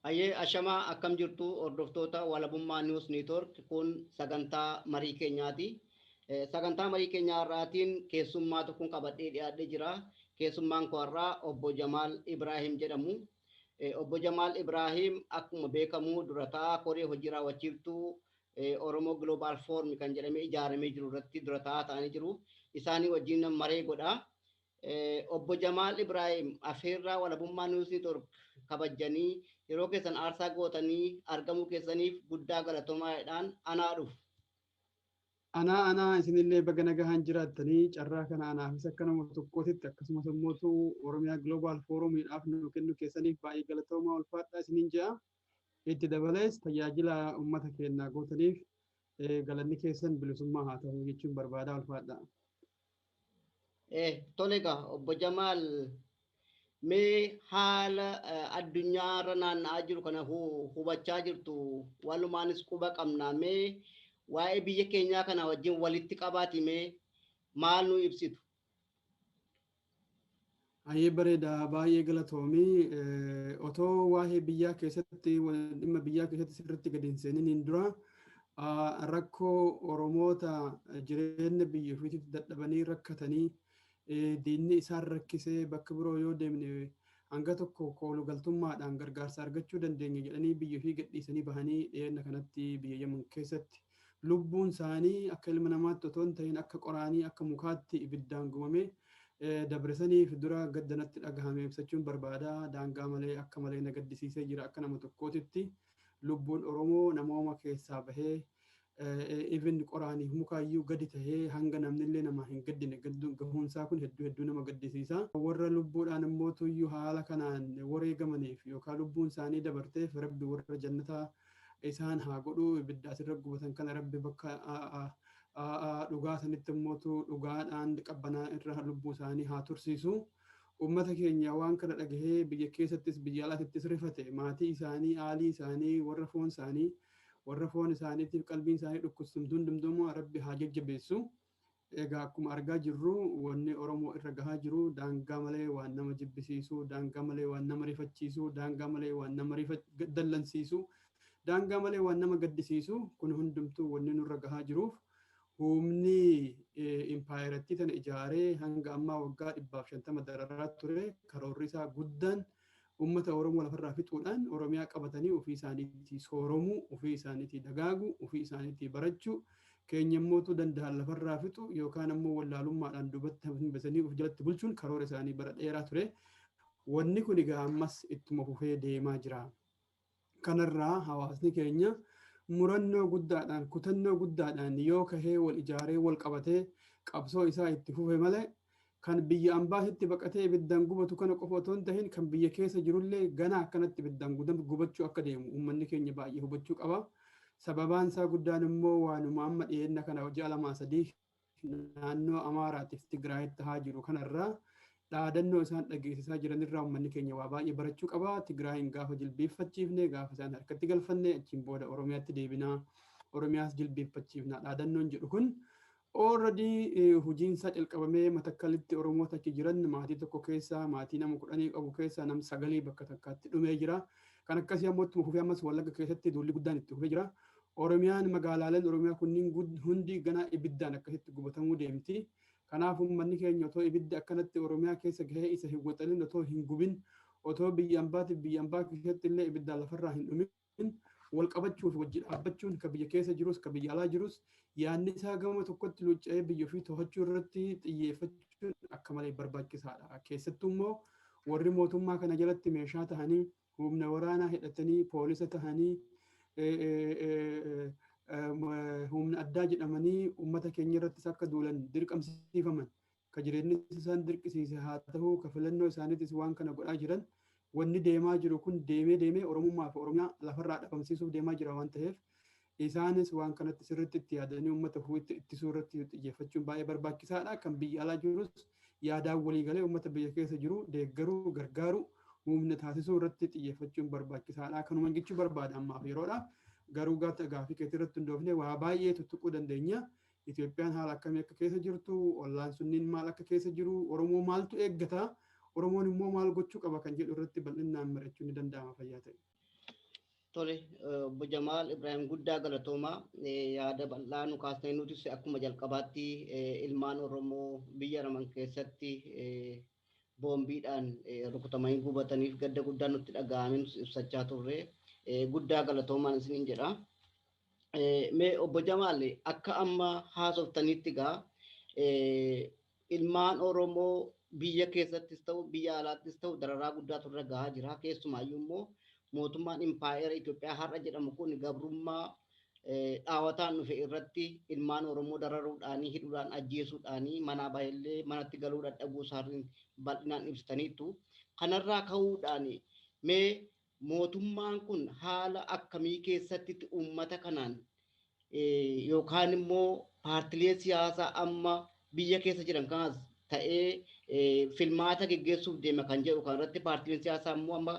Hayyee, ashamaa, akkam jirtu hordoftoota Walabummaa News Network? Kun sagantaa marii keenyaati. Sagantaa marii keenyaa har'aatiin keessummaa tokkoon qabadhee dhiyaadhee jira. Keessummaan koo har'aa obbo Jamaal Ibraahim jedhamu. Obbo Jamaal Ibraahim akkuma beekamu dura taa'aa koree hojii raawwachiiftuu Oromoo Global Forum kan jedhamee ijaaramee jiru irratti dura taa'aa ta'anii jiru. Isaanii wajjin maree godha. Obbo Jamaal Ibraahim, afeerraa Walabummaa News Network kabajjanii yeroo keessan aarsaa gootanii argamuu keessaniif guddaa galatoomaadhaan anaa dhufu. Anaa isinillee baga nagahaan jiraattanii. Carraa kana anaafis akka nama tokkootitti, akkasumas immoo Oromiyaa Global Forumiidhaaf nu kennu keessaniif baay'ee galatoomaa, ulfaadhaa isiniin jedha. Itti dabalees tajaajila uummata keenyaa gootaniif galanni keessan bilisummaa haa ta'u jechuun barbaadaa, ulfaadhaa. Tole egaa, obbo Jamaal, mee haala addunyaa irra naanna'aa jiru kana hubachaa jirtu, walumaanis quba qabna. Mee waa'ee biyya keenyaa kana wajjin walitti qabaati mee maal nu ibsitu? Baay'ee bareeda, baay'ee galatoomii. Otoo waa'ee biyyaa keessatti, dhimma biyyaa keessatti sirriitti gadi hin seeniniin dura, rakkoo Oromoota jireenya biyya ofiitti dadhabanii rakkatanii, diinni isaan rakkisee, bakka biroo yoo deemne hanga tokko koolu galtummaadhaan gargaarsa argachuu dandeenya jedhanii biyya ofii gadhiisanii bahanii dhiyeenya kanatti biyya Yaman keessatti lubbuun isaanii akka ilma namaatti otoo hin ta'in akka qoraanii, akka mukaatti ibiddaan gubame dabresaniif dura gaddanatti dhagahame ibsachuun barbaada. Daangaa malee akka malee na gaddisiisee jira akka nama tokkootitti. Lubbuun Oromoo namooma keessaa bahee even qoraaniif mukaayyuu gadi tahee hanga namnillee nama hin gaddine gahuunsaa kun hedduu hedduu nama gaddisiisa. Warra lubbuudhaan immoo tuyyuu haala kanaan wareegamaniif yookaan lubbuun isaanii dabarteef Rabbi warra jannataa isaan haa godhu. Ibidda asirra gubatan kana Rabbi bakka dhugaa sanitti immootu dhugaadhaan qabbanaa irra lubbuu isaanii haa tursiisu. Uummata keenya waan kana dhagahee biyya keessattis biyya alaatittis rifate, maatii isaanii, aalii isaanii, warra foon isaanii, warra foon isaaniitiif qalbiin isaanii dhukkubsamtu hundumtuu Rabbi haa jajjabeessu. Egaa akkuma argaa jirru wanni Oromoo irra gahaa jiru daangaa malee waan nama jibbisiisu, daangaa malee waan nama rifachiisu, daangaa malee waan nama dallansiisu, daangaa malee waan nama gaddisiisu. Kun hundumtuu wanni nurra gahaa jiruuf humni impaayerattii tana ijaaree hanga ammaa waggaa 150 dararaa ture, karoorri isaa guddaan uummata Oromoo lafarraa fixuudhaan Oromiyaa qabatanii ofii isaaniitii sooromuu, ofii isaaniitii dagaaguu, ofii isaaniitii barachuu, keenya immootu danda'an lafarraa fixu yookaan ammoo wallaalummaadhaan duubatti hambisanii of jalatti bulchuun karoora isaanii bara dheeraa ture. Wanni kun egaa ammas ittuma fufee deemaa jira. Kanarraa hawaasni keenya murannoo guddaadhaan, kutannoo guddaadhaan yoo kahee wal ijaaree wal qabatee qabsoo isaa itti fufe malee, kan biyya ambaasitti baqatee ibiddaan gubatu kana qofa otoo hin tahin kan biyya keessa jirullee gana akkanatti ibiddaan gubachuu akka deemu uummanni keenya baay'ee hubachuu qaba. Sababaan isaa guddaan immoo waanuma amma dhiyeenya kana ji'a 2 3 naannoo Amaaraatiif Tigraayitti haa jiru kanarraa dhaadannoo isaan dhageessisaa jiranirraa uummanni keenya waa baay'ee barachuu qaba. Tigraayin gaafa jilbeeffachiifne, gaafa isaan harkatti galfanne, achiin booda Oromiyaatti deebinaa, Oromiyaas jilbeeffachiifna dhaadannoon jedhu kun already hojiinsaa calqabamee Matakkalitti Oromoota achi jiran maatii tokko keessaa, maatii nama 10 qabu keessaa nam sagalii bakka takkaatti dhumee jira. Kan akkasii ammoo ittuma fufee ammas Wallagga keessatti duulli guddaan itti fufee jira. Oromiyaan, magaalaaleen Oromiyaa kunniin hundi ganaa ibiddaan akkasitti gubatamuu deemti. Kanaaf uummanni keenya otoo ibiddi akkanatti Oromiyaa keessa gahee isa hin waxalin, otoo hin gubin, otoo biyya ambaatiif biyya ambaa keessatti illee ibiddaan lafarraa hin dhumin, wal qabachuu fi wajji dhaabbachuun, ka biyya keessa jirus ka biyya alaa jirus yaadni isaa gama tokkotti luucca'ee biyya ofii to'achuu irratti xiyyeeffachuun akka malee barbaachisaadha. Keessattuu immoo warri mootummaa kana jalatti meeshaa tahanii, humna waraanaa hidhatanii, poolisa tahanii, humna addaa jedhamanii uummata keenya irrattis akka duulan dirqamsiifaman, ka jireenyi isaan dirqisiise haa ta'uu, ka filannoo isaaniitis waan kana godhaa jiran. Wanni deemaa jiru kun deemee deemee Oromummaa fi Oromiyaa lafarraa dhabamsiisuuf deemaa jira waan ta'eef, isaanis waan kanatti sirriitti itti yaadanii uummata ofii ittisuu irratti xiyyeeffachuun baay'ee barbaachisaadha. Kan biyya alaa jirus yaadaan waliigalee uummata biyya keessa jiru deeggaruu, gargaaruu, humna taasisuu irratti xiyyeeffachuun barbaachisaadha. Kanuma jechuu barbaada ammaaf yeroodha. Garuu gaaffii keetii irratti hundoofnee waa baay'ee tuttuquu dandeenya. Itoophiyaan haala akkamii akka keessa jirtu, ollaan sunniin maal akka keessa jiru, Oromoo maaltu eeggata, Oromoon immoo maal gochuu qaba kan jedhu irratti bal'inaan mari'achuun ni danda'ama fayyaa ta'e. Tole, obbo Jamaal Ibrahim, guddaa galatoomaa. Yaada bal'aa nu kaasnee, nutis akkuma jalqabaatti ilmaan Oromoo biyya Raman keessatti boombiidhaan rukutamanii gubataniif gadda guddaa nutti dhaga'amee nus ibsachaa turre. Guddaa galatoomaan isiniin jedha. Mee obbo Jamaal, akka amma haasoftanitti gaa ilmaan Oromoo biyya keessattis ta'u biyya alaattis ta'u dararaa guddaatu irra gahaa jira. Keessumaayyuu immoo mootummaan impaayera Itoophiyaa har'a jedhamu kun gabrummaa dhaawataan dhufe irratti ilmaan Oromoo dararuudhaanii, hidhuudhaan, ajjeesuudhaanii, manaa baay'illee manatti galuu dadhabuu isaanii bal'inaan ibsitaniitu. Kanarraa ka'uudhaan mee mootummaan kun haala akkamii keessatti uummata kanaan yookaan immoo paartilee siyaasaa amma biyya keessa jiran kanas ta'ee filmaata geggeessuuf deema kan jedhu kanarratti, paartileen siyaasaa immoo amma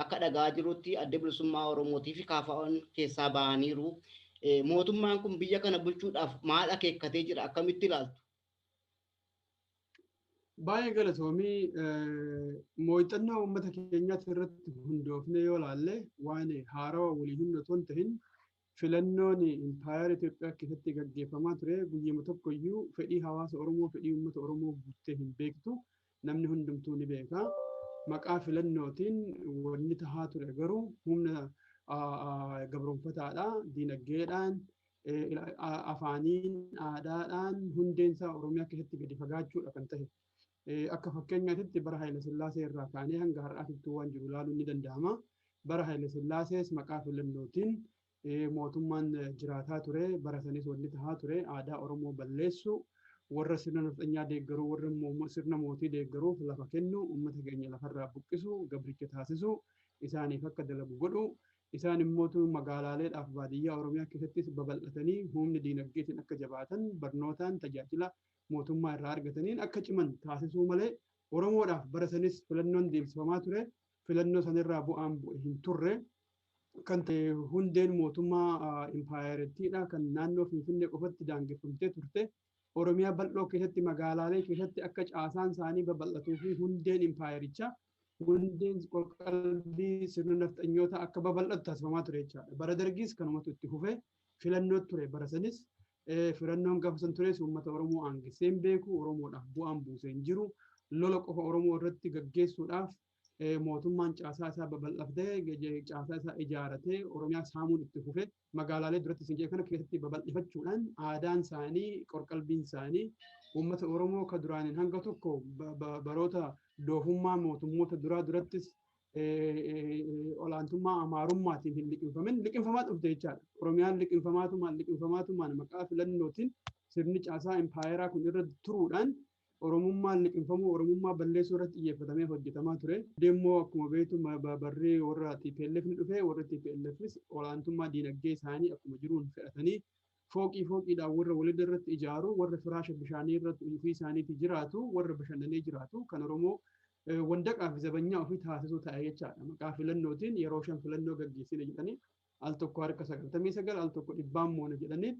akka dhagaa jirutti Adda Bilisummaa Oromootii fi KFO'n keessaa bahaniiru. Mootummaan kun biyya kana bulchuudhaaf maal akeekkatee jira? Akkamitti ilaaltu? Baay'ee galatoomii. Muuxannoo uummata keenyaatti irratti hundoofnee yoo ilaalle, waan haarawaa walii himnu otoo hin tahin, filannoon impaayera Itoophiyaa keessatti gaggeeffamaa ture guyyuma tokkoyyuu fedhii hawaasa Oromoo, fedhii uummata Oromoo guuttee hin beektu, namni hundumtuu ni beeka. Maqaa filannootiin wanni tahaa ture garuu humna gabroonfataadha. Diinagdeedhaan, afaaniin, aadaadhaan hundeen isaa Oromiyaa keessatti gadi fagaachuudha kan tahe. Akka fakkeenyaatitti bara Haayile Sillaasee irraa kaanee hanga har'aatitti waan jiru ilaaluun ni danda'ama. Bara Haayile Sillaasees maqaa filannootiin mootummaan jiraataa ture. Bara sanis wanni tahaa ture aadaa Oromoo balleessu, warra sirna nafxanyaa deeggaruu, warra sirna mootii deeggaruuf lafa kennu, uummata keenya lafarraa buqqisu, gabricha taasisu, isaaniif akka dalagu godhu. Isaan immootu magaalaaleedhaaf baadiyyaa Oromiyaa keessattis babal'atanii humni diinagdeetiin akka jabaatan, barnootaan, tajaajila mootummaa irraa argataniin akka ciman taasisuu malee, Oromoodhaaf bara sanis filannoon deemsifamaa ture. Filannoo sanirraa bu'aan bu'e hin turre. Kan ta'e hundeen mootummaa impaayerettiidha kan naannoo Finfinnee qofatti daangeffamtee turte. Oromiyaa bal'oo keessatti, magaalaalee keessatti akka caasaan isaanii babal'atuu fi hundeen impaayerichaa, hundeen qalbii sirna nafxanyoota akka babal'atu taasifamaa ture jechaadha. Bara Dargiis kanumatu itti fufee filannoo ture. Bara sanis filannoon gaafa san tures uummata Oromoo aangisee hin beeku, Oromoodhaaf bu'aan buusee hin jiru. Lola qofa Oromoo irratti gaggeessuudhaaf mootummaan caasaa isaa babal'aftee, caasaa isaa ijaaratee, Oromiyaa saamuun itti fufee, magaalaalee duratti isin jedhe kana keessatti babal'ifachuudhaan aadaan isaanii, qorqalbiin isaanii uummata Oromoo ka duraaniin hanga tokko baroota doofummaa mootummoota duraa durattis olaantummaa Amaarummaatiin hin liqinfamin liqinfamaa dhufte jechaadha. Oromiyaan liqinfamaatumaan liqinfamaatumaan maqaa filannootiin sirni caasaa impaayeraa kun irra turuudhaan Oromummaan liqinfamuu, Oromummaa balleessuu irratti xiyyeeffatamee hojjetamaa ture. Deemmoo akkuma beektu barree warra TPLF ni dhufe. Warra TPLFis olaantummaa diinagdee isaanii akkuma jiruun fedhatanii fooqii fooqiidhaan warra walirra irratti ijaaru, warra firaasha bishaanii irratti ofii isaaniitti jiraatu, warra bashannanee jiraatu, kan Oromoo wandaqaa fi zabanyaa ofii taasisuu ta'e jechaadha. Maqaa filannootiin yeroo 5 filannoo gaggeessine jedhanii, al tokko harka 99, al tokko dhibbaan moona jedhanii,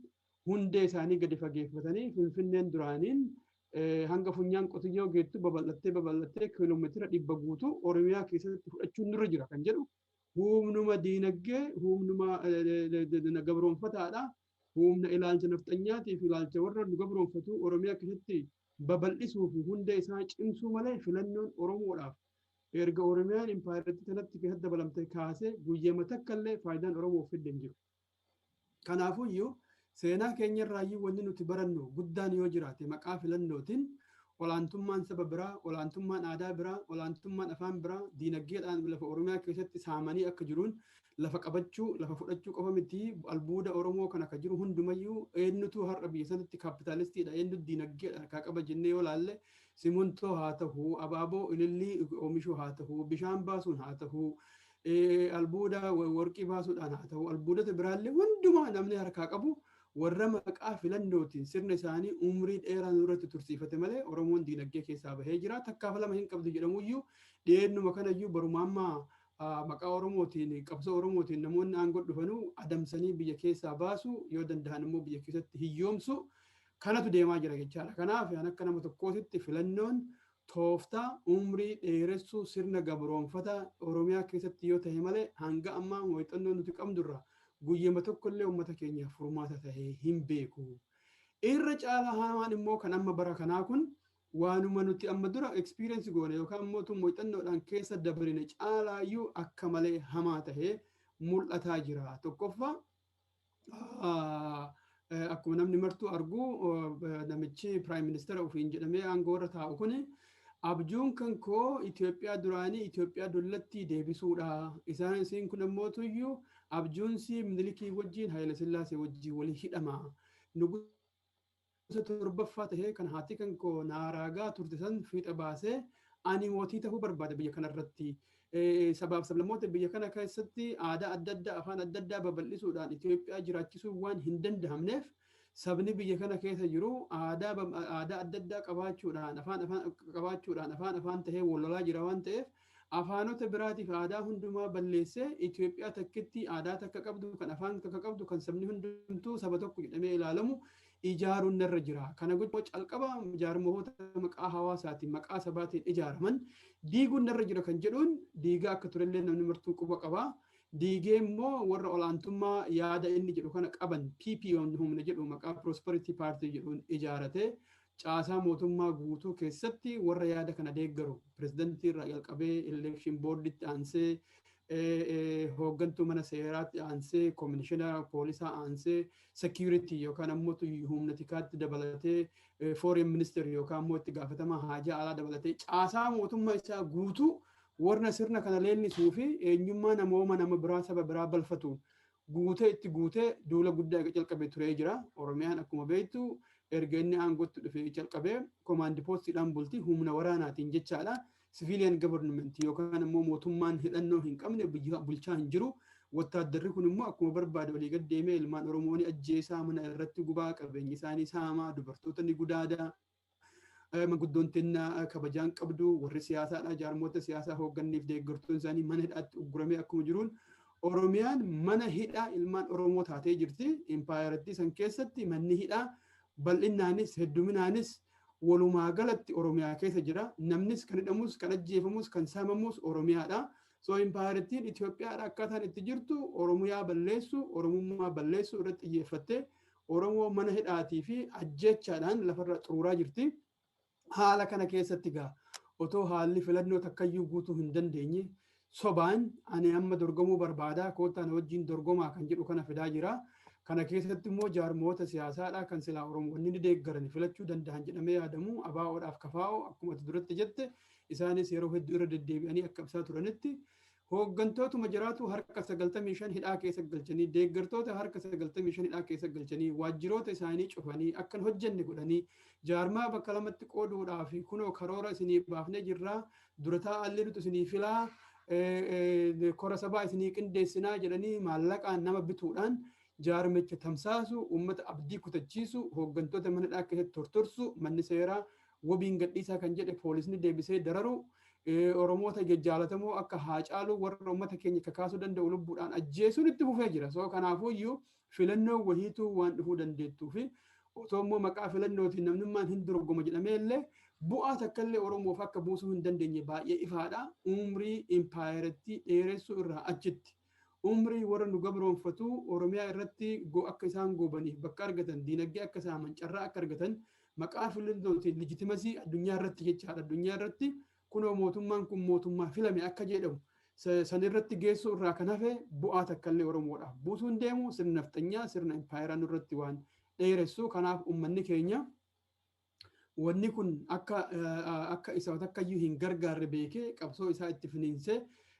hundee isaanii gadi fageeffatanii, Finfinneen duraaniin hanga funyaan qotiyyoo geettu babal'attee babal'attee kiiloomeetira 100 guutuu Oromiyaa keessatti fudhachuun nurra jira kan jedhu humnuma diinagdee, humnuma gabroonfataadha. Humna ilaalcha nafxanyaatii fi ilaalcha warra nu gabroonfatu Oromiyaa keessatti babal'isuu fi hundee isaa cimsuu malee, filannoon Oromoodhaaf erga Oromiyaan impaayeratti kanatti keessatti dabalamte kaasee guyyama takka illee faayidaan Oromoof fidde hin jiru. Kanaafuyyuu seenaa keenyarraayyuu wanni nuti barannu guddaan yoo jiraate, maqaa filannootiin olaantummaan saba biraa, olaantummaan aadaa biraa, olaantummaan afaan biraa, diinagdeedhaan lafa Oromiyaa keessatti saamanii akka jiruun Lafa qabachuu, lafa fudhachuu qofa miti, albuuda Oromoo kana ka jiru hundumayyuu eenyutu har'a biyya sanatti capitalistiidha, eenyutu diinagdeedha harkaa qaba jennee yoo laalle, simintoo haa ta'u, abaaboo ilillii oomishuu haa ta'u, bishaan baasuun haa ta'u, albuuda warqii baasuudhaan haa ta'u, albuudota biraallee hundumaa namni harkaa qabu warra maqaa filannootiin sirna isaanii umrii dheeraa nurratti tursiifate malee Oromoon diinagdee keessaa bahee jira. Takkaaf lama hin qabdu jedhamuyyuu, dhiyeennuma kanayyuu baruma ammaa maqaa Oromootiin, qabsoo Oromootiin namoonni aangoo dhufanuu adamsanii biyya keessaa baasu, yoo danda'an immoo biyya keessatti hiyyoomsu kanatu deemaa jira jechaadha. Kanaaf an akka nama tokkootitti filannoon tooftaa umrii dheeressuu sirna gabroonfata Oromiyaa keessatti yoo ta'e malee, hanga ammaa muuxannoo nuti qabdurra guyyama tokkollee uummata keenyaaf furmaata ta'ee hin beeku. Irra caalaa hamaan immoo kan amma bara kanaa kun waanuma nuti amma dura experience goone yookaan immoo muuxannoodhaan keessa dabarine caalaayyuu akka malee hamaa tahee mul'ataa jira. Tokkoffaa, akkuma namni martuu argu, namichi prime minister ofiin jedhamee aangoo irra taa'u kuni, abjuun kan koo Itoophiyaa duraanii, Itoophiyaa dullatti deebisuudha. Isaan isiin kun immoo tuyyuu abjuunsi Minilikii wajjin, Haayila Sillaasee wajjin walii hidhama. Nugusa torbaffaa tahee kan haati kan koo naaraagaa turte san fiixa baasee ani mootii tahuu barbaada biyya kanarratti. Sabaaf sablammoota biyya kana keessatti aadaa adda addaa, afaan adda addaa babal'isuudhaan Itoophiyaa jiraachisuu waan hin danda'amneef, sabni biyya kana keessa jiru aadaa adda addaa qabaachuudhaan, afaan afaan qabaachuudhaan, afaan afaan tahee wal lolaa jira waan ta'eef, afaanota biraatiif aadaa hundumaa balleessee Itoophiyaa takkitti aadaa takka qabdu, kan afaan takka qabdu, kan sabni hundumtuu saba tokko jedhamee ilaalamu ijaaruun narra jira. Kana gochuu calqaba jaarmoota maqaa hawaasaatiin, maqaa sabaatiin ijaaraman diiguun narra jira kan jedhuun diigaa akka turellee namni martuu quba qaba. Diigee immoo warra olaantummaa yaada inni jedhu kana qaban, PP humna jedhu maqaa Prosperity Party jedhuun ijaarate, caasaa mootummaa guutuu keessatti warra yaada kana deeggaru, pirezidantii irraa jalqabee, election boarditti aansee, hooggantuu mana seeraatti aansee, koomishinara poolisaa aansee, security yookaan ammoo humna tikaatti dabalatee, foreign minister yookaan ammoo itti gaafatamaa haajaa alaa dabalatee, caasaa mootummaa isaa guutuu warra sirna kana leellisuu fi eenyummaa namooma nama biraa, saba biraa balfatu guutee itti guutee duula guddaa calqabee turee jira. Oromiyaan akkuma beektu erga inni aangootti dhufee calqabee command postiidhaan bulti, humna waraanaatiin jechaadha. Civilian government yookaan immoo mootummaan hidhannoo hin qabne bulchaa hin jiru. Wattaaddarri kun immoo akkuma barbaade walii gad deemee ilmaan Oromoo ni ajjeesaa, mana irratti gubaa, qabeenyi isaanii saamaa, dubartoota ni gudaadaa. Manguddoon teennaa kabajaan qabdu, warri siyaasaadha, jaarmoota siyaasaa hoogganniif deeggartoon isaanii mana hidhaatti ugguramee akkuma jiruun Oromiyaan mana hidhaa ilmaan Oromoo taatee jirti. Impaayarattii san keessatti manni hidhaa bal'innaanis hedduminaanis walumaa galatti Oromiyaa keessa jira. Namnis kan hidhamus, kan ajjeefamus, kan saamamus Oromiyaadha. So impaayarattiin Itoophiyaadha akkaataan itti jirtu Oromiyaa balleessu, Oromummaa balleessu irratti xiyyeeffattee Oromoo mana hidhaatii fi ajjeechaadhaan lafarra xuruuraa jirti. Haala kana keessatti gaa otoo haalli filannoo takkayyuu guutuu hin dandeenye, sobaan ani amma dorgomuu barbaadaa, koottaan wajjin dorgomaa kan jedhu kana fidaa jira. Kana keessatti immoo jaarmoota siyaasaadha kan silaa Oromoonni ni deeggaran filachuu danda'an jedhamee yaadamu, ABO'dhaaf KFO, akkuma ati duratti jette, isaanis yeroo hedduu irra deddeebi'anii akka ibsaa turanitti, hooggantootuma jiraatu harka 95 hidhaa keessa galchanii, deeggartoota harka 95 hidhaa keessa galchanii, waajjiroota isaanii cufanii akkan hojjenne godhanii, jaarmaa bakka lamatti qooduudhaaf kunoo karoora isinii baafnee jirraa, dura taa'allee nuti isinii filaa, kora sabaa isinii qindeessinaa jedhanii maallaqaan nama bituudhaan jaarmicha tamsaasu, uummata abdii kutachiisu, hooggantoota mana hidhaa keessatti tortorsu, manni seeraa wabiin gadhiisaa kan jedhe poolisni deebisee dararu, Oromoota jajjaalatamoo akka Haacaaluu, warra uummata keenya kakaasuu danda'u lubbuudhaan ajjeesuun itti fufee jira. So kanaafuyyuu filannoo wahiituu waan dhufuu dandeettuu fi otoo immoo maqaa filannootiin namnummaan hin dorgoma jedhamee illee bu'aa takkallee Oromoof akka buusuu hin dandeenye baay'ee ifaadha. Umrii impaayeratti dheeressuu irraa achitti umrii warra nu gabroonfatu Oromiyaa irratti akka isaan goobaniif bakka argatan, diinagdee akka saaman carraa akka argatan, maqaa filannootiin legitimacy addunyaa irratti jechaadha. Addunyaa irratti kunoo mootummaan kun mootummaa filame akka jedhamu san irratti geessuu irraa kan hafe bu'aa takkallee Oromoodhaaf buusuu hin deemu. Sirna nafxanyaa, sirna impaayeraa nurratti waan dheeressu. Kanaaf uummanni keenya wanni kun akka isa takkayyuu hin gargaarre beekee qabsoo isaa itti finiinsee,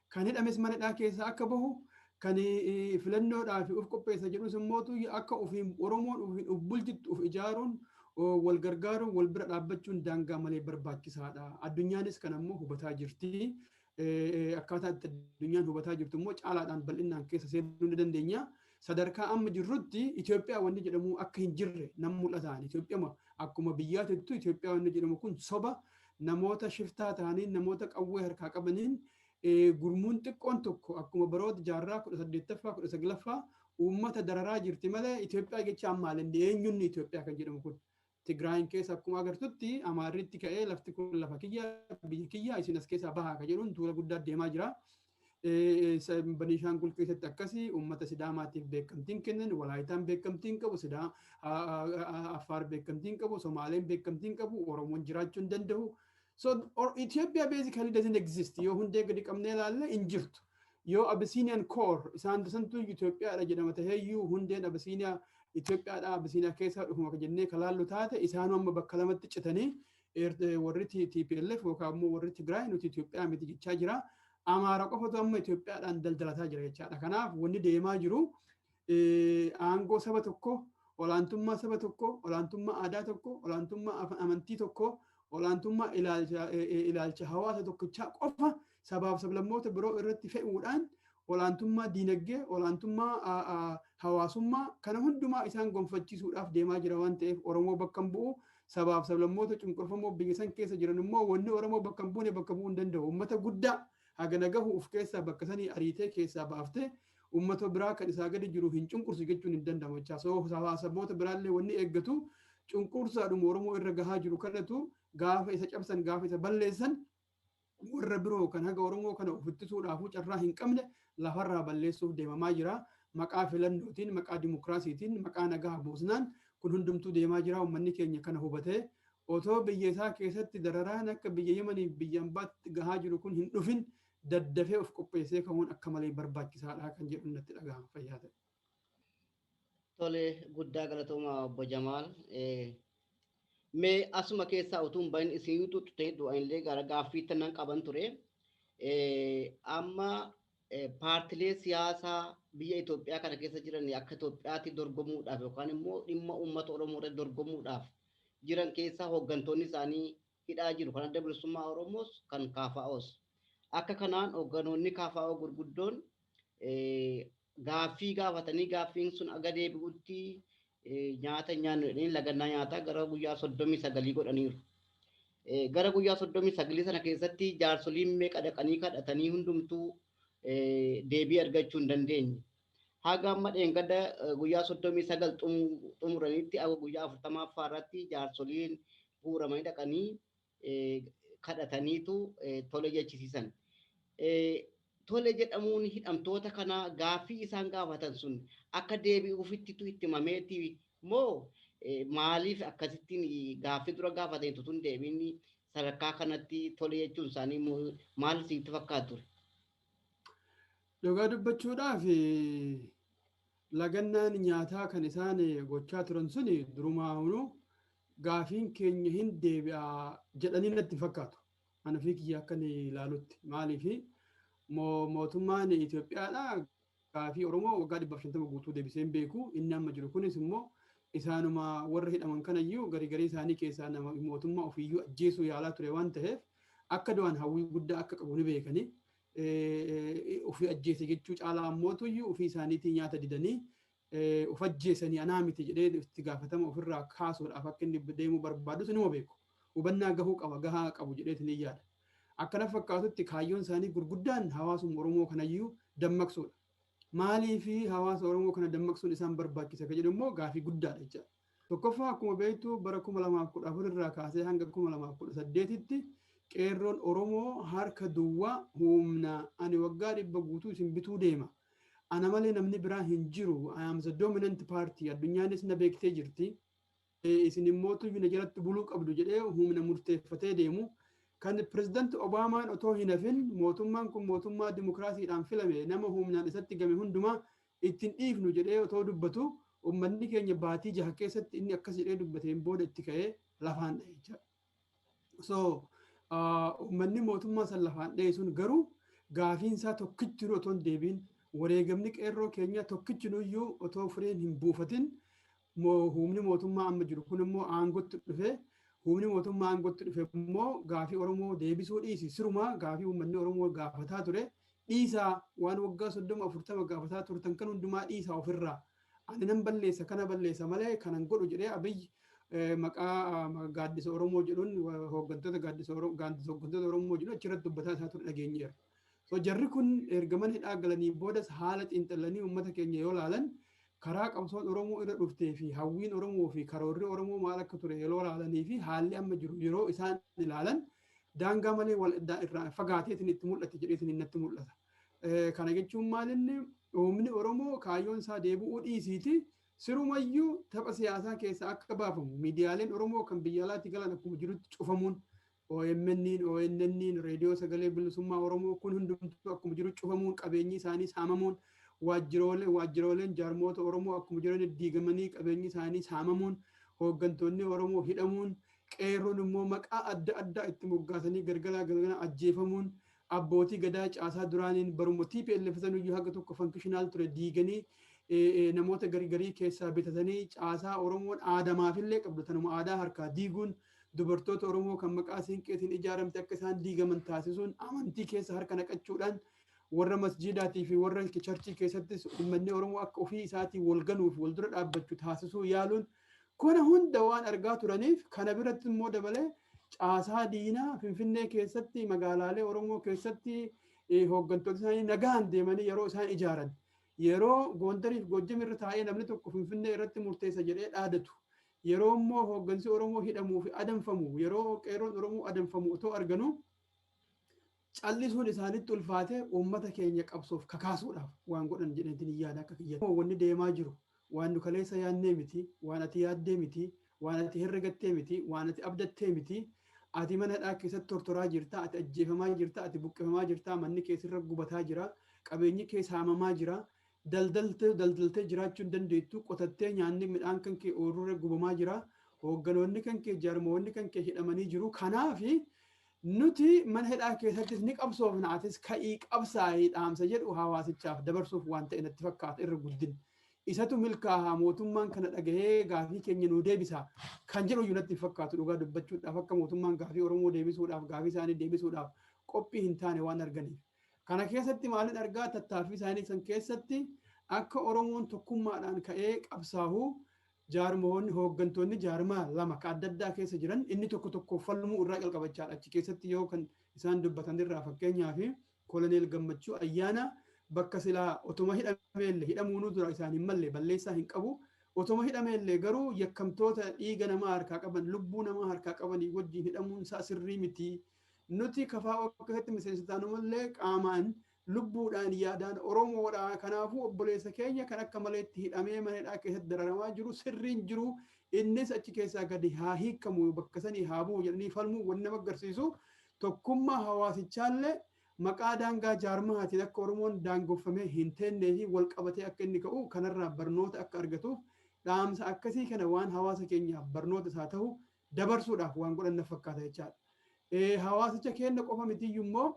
kan hidhames mana hidhaa keessaa akka bahu, Kan filannoodhaaf of qopheessa jedhus immoo akka ofiin Oromoon ofiin of bulchittu of ijaaruun, wal gargaaruun, wal bira dhaabbachuun daangaa malee barbaachisaadha. Addunyaanis kan ammoo hubataa jirti. Akkaataa itti addunyaan hubataa jirtu immoo caalaadhaan bal'inaan keessa seenuu ni dandeenya. Sadarkaa amma jirrutti Itoophiyaa wanni jedhamu akka hin jirre nam mul'ataan. Itoophiyaa akkuma biyyaatittu Itoophiyaa wanni jedhamu kun soba namoota shiftaa ta'aniin, namoota qawwee harkaa qabaniin, gurmuun xiqqoon tokko akkuma baroota jaarraa 18ffaa, 19ffaa uummata dararaa jirti malee Itoophiyaa jecha ammaal inni eenyunni Itoophiyaa kan jedhamu kun. Tigraayin keessa akkuma agartutti Amaarritti ka'ee lafti kun lafa kiyya, biyya kiyya, isin as keessaa bahaa kan jedhuun tuula guddaa deemaa jira. Beniishaangul keessatti akkasii uummata Sidaamaatiif beekamtiin kennan, Walaayitaan beekamtiin qabu, Sidaa Affaar beekamtiin qabu, Somaaleen beekamtiin qabu, Oromoon jiraachuu hin danda'u. So Ethiopia basically doesn't exist. Yoo hundee gadi qabnee ilaalle hin jirtu. Yoo Abyssinian core isaan santuu Itoophiyaadha jedhama taheeyyuu, hundeen Abyssiniyaa Itoophiyaadha, Abyssiniyaa keessaa dhufuma kan jennee kalaallu taate, isaan amma bakka lamatti citanii warri TPLF yookaan immoo warri Tigraay nuti Itoophiyaa miti jechaa jira. Amaara qofatu amma Itoophiyaadhaan daldalataa jira jechaadha. Kanaaf wanni deemaa jiru aangoo saba tokko, olaantummaa saba tokko, olaantummaa aadaa tokko, olaantummaa amantii tokko, olaantummaa ilaalcha hawaasa tokkichaa qofa sabaaf sablammoota biroo irratti fe'uudhaan olaantummaa diinagdee, olaantummaa hawaasummaa kana hundumaa isaan gonfachiisuudhaaf deemaa jira waan ta'eef, Oromoo bakka hin bu'u. Sabaaf sablammoota cunqurfamoo biyya san keessa jiran immoo wanni Oromoo bakka hin buune bakka bu'uu hin danda'u. Uummata guddaa hagana gahu of keessaa bakka sanii ariitee keessaa baaftee uummata biraa kan isaa gadi jiru hin cunqursu jechuun hin danda'amu jechaa. So saboota biraallee wanni eeggatu cunqursaadhuma Oromoo irra gahaa jiru kanatu gaafa isa cabsan, gaafa isa balleessan, warra biroo kan haga Oromoo kana of ittisuudhaafuu carraa hin qabne lafarraa balleessuuf deemamaa jira. Maqaa filannootiin, maqaa dimokiraasiitiin, maqaa nagaa buusnaan kun hundumtuu deemaa jira. Uummanni keenya kana hubatee otoo biyya isaa keessatti dararaan akka biyya Yemaniif biyya ambaatti gahaa jiru kun hin dhufin daddafee of qopheessee ka'uun akka malee barbaachisaadha kan jedhu natti dhagahama, fayyaa ta'e. Tole, guddaa galatooma, obbo Jamaal. Mee asuma keessaa utuu hin bahin isin tuttuqxee du'anillee gara gaaffiitti nan qaban ture. Amma paartilee siyaasaa biyya Itoophiyaa kana keessa jiran akka Itoophiyaatti dorgomuudhaaf yookaan immoo dhimma uummata Oromoo irratti dorgomuudhaaf jiran keessaa hooggantoonni isaanii hidhaa jiru. Kan Adda Bilisummaa Oromoos kan KFOs. Akka kanaan hoogganoonni KFO gurguddoon gaaffii gaafatanii gaaffiin sun aga deebi'utti nyaata nyaannu jedhanii lagannaa nyaataa gara guyyaa 39 godhaniiru. Gara guyyaa 39 sana keessatti jaarsoliin meeqa dhaqanii kadhatanii hundumtuu deebii argachuu hin dandeenye. Haga amma dheengadda guyyaa 39 xumuranitti aga guyyaa 40ffaa irratti jaarsoliin guuramanii dhaqanii kadhataniitu tole jechisiisan. Tole jedhamuun hidhamtoota kanaa gaaffii isaan gaafatan sun akka deebi'uufittitu itti himameeti moo maaliif akkasittiin gaaffii dura gaafataniitu tun deebiin sadarkaa kanatti tole jechuun isaanii maal sitti fakkaatu ture? Dhugaa dubbachuudhaaf, lagannaan nyaataa kan isaan gochaa turan suni durumaa gaafiin keenya hin deebi'a jedhanii natti fakkaatu. Ana fi kiyya akka ilaalutti, maaliif mootummaan Itoophiyaadha gaafii Oromoo waggaa 150 guutuu deebisee hin beeku. Inni amma jiru kunis immoo isaanuma warra hidhaman kanayyuu garii garii isaanii keessaa nama mootummaa ofiiyyuu ajjeesuu yaalaa ture waan ta'eef, akka du'an hawwii guddaa akka qabu ni beekanii. Ofii ajjeese jechuu caalaa ammootuyyuu ofii isaaniitii nyaata didanii of ajjeesanii anaa miti jedhee itti gaafatama ofirraa kaasuudhaaf akka inni deemuu barbaadus nima beeku. Hubannaa gahuu qaba, gahaa qabu jedheeti ni yaada. Akkana fakkaatutti kaayyoon isaanii gurguddaan hawaasuma Oromoo kanayyuu dammaqsuudha. Maaliifi hawaasa Oromoo kana dammaqsuun isaan barbaachisa kan jedhu immoo gaafii guddaadha jechaadha. Tokkoffaa, akkuma beektu bara 2014 irraa kaasee hanga 2018tti qeerroon Oromoo harka duwwaa humna ani waggaa 100 guutuu isin bituu deema. Ana malee namni biraa hin jiru. I am the dominant party. Addunyaanis na beektee jirti. Isin immoo tuyyuu na jalatti buluu qabdu jedhee humna murteeffatee deemu. Kan pirezidaanti Obaamaan otoo hin hafin mootummaan kun mootummaa dimokiraasiidhaan filame, nama humnaan isatti game hundumaa ittiin dhiifnu jedhee otoo dubbatu, uummanni keenya baatii 6 keessatti inni akkas jedhee dubbateen booda itti ka'ee lafaan dha'e jechaadha. So uummanni mootummaa san lafaan dha'e sun garuu gaafiin isaa tokkitti otoo hin deebiin Wareegamni qeerroo keenya tokkichinuyyuu otoo fireen hin buufatin humni mootummaa amma jiru kun immoo aangotti dhufe. Humni mootummaa aangotti dhufe immoo gaafii Oromoo deebisuu dhiisi, sirumaa gaafii uummanni Oromoo gaafataa ture dhiisaa, waan waggaa 30 40 gaafataa turtan kan hundumaa dhiisaa ofirraa, ani nan balleessa, kana balleessa malee kanan godhu jedhee Abiyyi maqaa gaaddisa Oromoo jedhuun, hooggantoota gaaddisa hooggantoota Oromoo jedhu achirratti dubbataa isaa ture dhageenyeera. So jarri kun erga mana hidhaa galanii boodas haala xiinxalanii uummata keenya yoo laalan, karaa qabsoon Oromoo irra dhuftee fi hawwiin Oromoo fi karoorri Oromoo maal akka ture yeroo laalanii fi haalli amma jiru yeroo isaan ilaalan, daangaa malee wal irraa fagaateetiin itti mul'ate jedheetiin natti mul'ata. Kana jechuun maal? Inni uummanni Oromoo kaayyoon isaa deebi'uu dhiisiiti, sirumayyuu tapha siyaasaa keessaa akka baafamu, miidiyaaleen Oromoo kan biyya alaatti galan akkuma jirutti cufamuun, OMN, ONN, Reediyoo Sagalee Bilisummaa Oromoo kun hundumtuu akkuma jiru cufamuun, qabeenyi isaanii saamamuun, waajjirooleen jaarmoota Oromoo akkuma jiran diigamanii qabeenyi isaanii saamamuun, hooggantoonni Oromoo hidhamuun, qeerroon immoo maqaa adda addaa itti moggaasanii gargalaa galgala ajjeefamuun, abbootii gadaa caasaa duraaniin baruma TPLF sanuyyuu haga tokko functional ture diiganii namoota garii keessaa bitatanii caasaa Oromoon aadamaafillee qabdu tanuma aadaa harkaa diiguun, dubartoota Oromoo kan maqaa siinqeetiin ijaaramte akka isaan diigaman taasisuun, amantii keessa harka naqachuudhaan warra masjiidaatii fi warra churchii keessattis uummanni Oromoo akka ofii isaatii wal ganuu fi wal dura dhaabbachuu taasisuu yaaluun, kuna hunda waan argaa turaniif, kana biratti immoo dabalee caasaa diinaa Finfinnee keessatti, magaalaalee Oromoo keessatti hooggantoota isaanii nagaan deemanii yeroo isaan ijaaran, yeroo Goondariif Goojjam irra taa'ee namni tokko Finfinnee irratti murteessa jedhee dhaadatu, yeroo immoo hooggansi Oromoo hidhamuu fi adamfamu, yeroo qeerroon Oromoo adamfamu otoo arganuu callisuun isaanitti ulfaate, uummata keenya qabsoof kakaasuudhaaf waan godhan jedheetiin yaada akka kiyya. Wanni deemaa jiru waan nu kaleessa yaadnee miti, waan ati yaaddee miti, waan ati herregattee miti, waan ati abdattee miti. Ati mana hidhaa keessatti tortoraa jirta, ati ajjeefamaa jirta, ati buqqifamaa jirta, manni keessirra gubataa jira, qabeenyi kee saamamaa jira, daldaltee daldaltee jiraachuu hin dandeettu, qotattee nyaanni midhaan kan kee ooyirurra gubamaa jira, hoogganoonni kan kee, jaarmoonni kan kee hidhamanii jiru. Kanaafi nuti mana hidhaa keessattis ni qabsoofna, atis ka'ii qabsaa'ii dhaamsa jedhu hawaasichaaf dabarsuuf waan ta'e natti fakkaata irra guddin. Isatu milkaa'a, mootummaan kana dhagahee gaafii keenya nuu deebisa kan jedhu iyyuu natti fakkaatu. Dhugaa dubbachuudhaaf, akka mootummaan gaafii Oromoo deebisuudhaaf, gaafii isaanii deebisuudhaaf qophii hin taane waan arganiif. Kana keessatti maalin argaa? Tattaaffii isaanii san keessatti akka Oromoon tokkummaadhaan ka'ee qabsaa'u, jaarmoonni hooggantoonni jaarmaa lama ka adda addaa keessa jiran inni tokko tokko falmuu irraa calqabachaadha. Achi keessatti yoo kan isaan dubbatan irraa, fakkeenyaaf Koloneel Gammachuu Ayyaana bakka silaa otuma hidhameellee, hidhamuunuu dura isaan hin malle, balleessaa hin qabu. Otuma hidhameellee garuu yakkamtoota dhiiga namaa harkaa qaban, lubbuu namaa harkaa qabanii wajjin hidhamuun isaa sirrii miti. Nuti KFO keessatti miseensa taanumallee qaamaan, lubbuudhaan, yaadaan Oromoodha. Kanaafuu obboleessa keenya kan akka maleetti hidhamee mana hidhaa keessatti dararamaa jiru sirriin jiru. Innis achi keessaa gadi haa hiikamu, bakka sanii haa bu'u jedhanii falmuu wanni nama agarsiisu, tokkummaa hawaasichaallee maqaa daangaa jaarmaatiin akka Oromoon daangeffamee hin teennee fi wal qabatee akka inni ka'u kanarraa barnoota akka argatuuf, dhaamsa akkasii kana waan hawaasa keenyaaf barnoota isaa ta'u dabarsuudhaaf waan godhan na fakkaata jechaadha. Hawaasicha keenya qofa mitiyyuu immoo,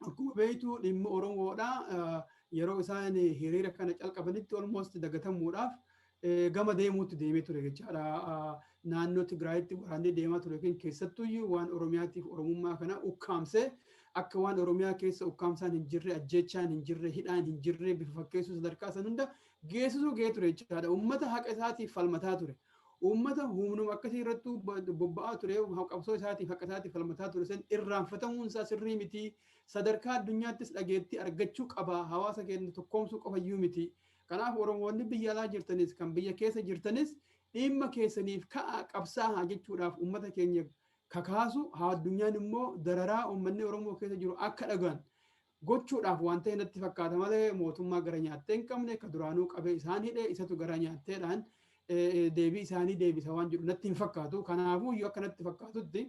akkuma beektu dhimma Oromoodha, yeroo isaan hiriira kana calqabanitti almost dagatamuudhaaf gama deemuutti deemee ture jechaadha. Naannoo Tigraayitti waraanni deemaa ture yookiin keessattuyyuu waan Oromiyaatiif Oromummaa kana ukkaamsee, akka waan Oromiyaa keessa ukkaamsaan hin jirre, ajjeechaan hin jirre, hidhaan hin jirre bifa fakkeessuu sadarkaa san hunda geessisuu gahee ture jechaadha. Uummata haqa isaatiif falmataa ture. Uummata humnuma akkasii irrattuu bobba'aa ture, qabsoo isaatiif, haqa isaatiif falmataa ture san irraanfatamuun isaa sirrii miti. Sadarkaa addunyaattis dhageettii argachuu qaba. Hawaasa keenya tokkoomsuu qofayyuu miti. Kanaaf Oromoonni biyya alaa jirtanis, kan biyya keessa jirtanis, dhimma keessaniif ka'a, qabsaa'aa jechuudhaaf uummata keenya kakaasu, haa addunyaan immoo dararaa uummanni Oromoo keessa jiru akka dhagaan gochuudhaaf waan ta'e natti fakkaata malee, mootummaa gara nyaattee hin qabne ka duraanuu qabee isaan hidhe isatu gara nyaatteedhaan deebii isaanii deebisa waan jedhu natti hin fakkaatu. Kanaafuu iyyuu akka natti fakkaatutti,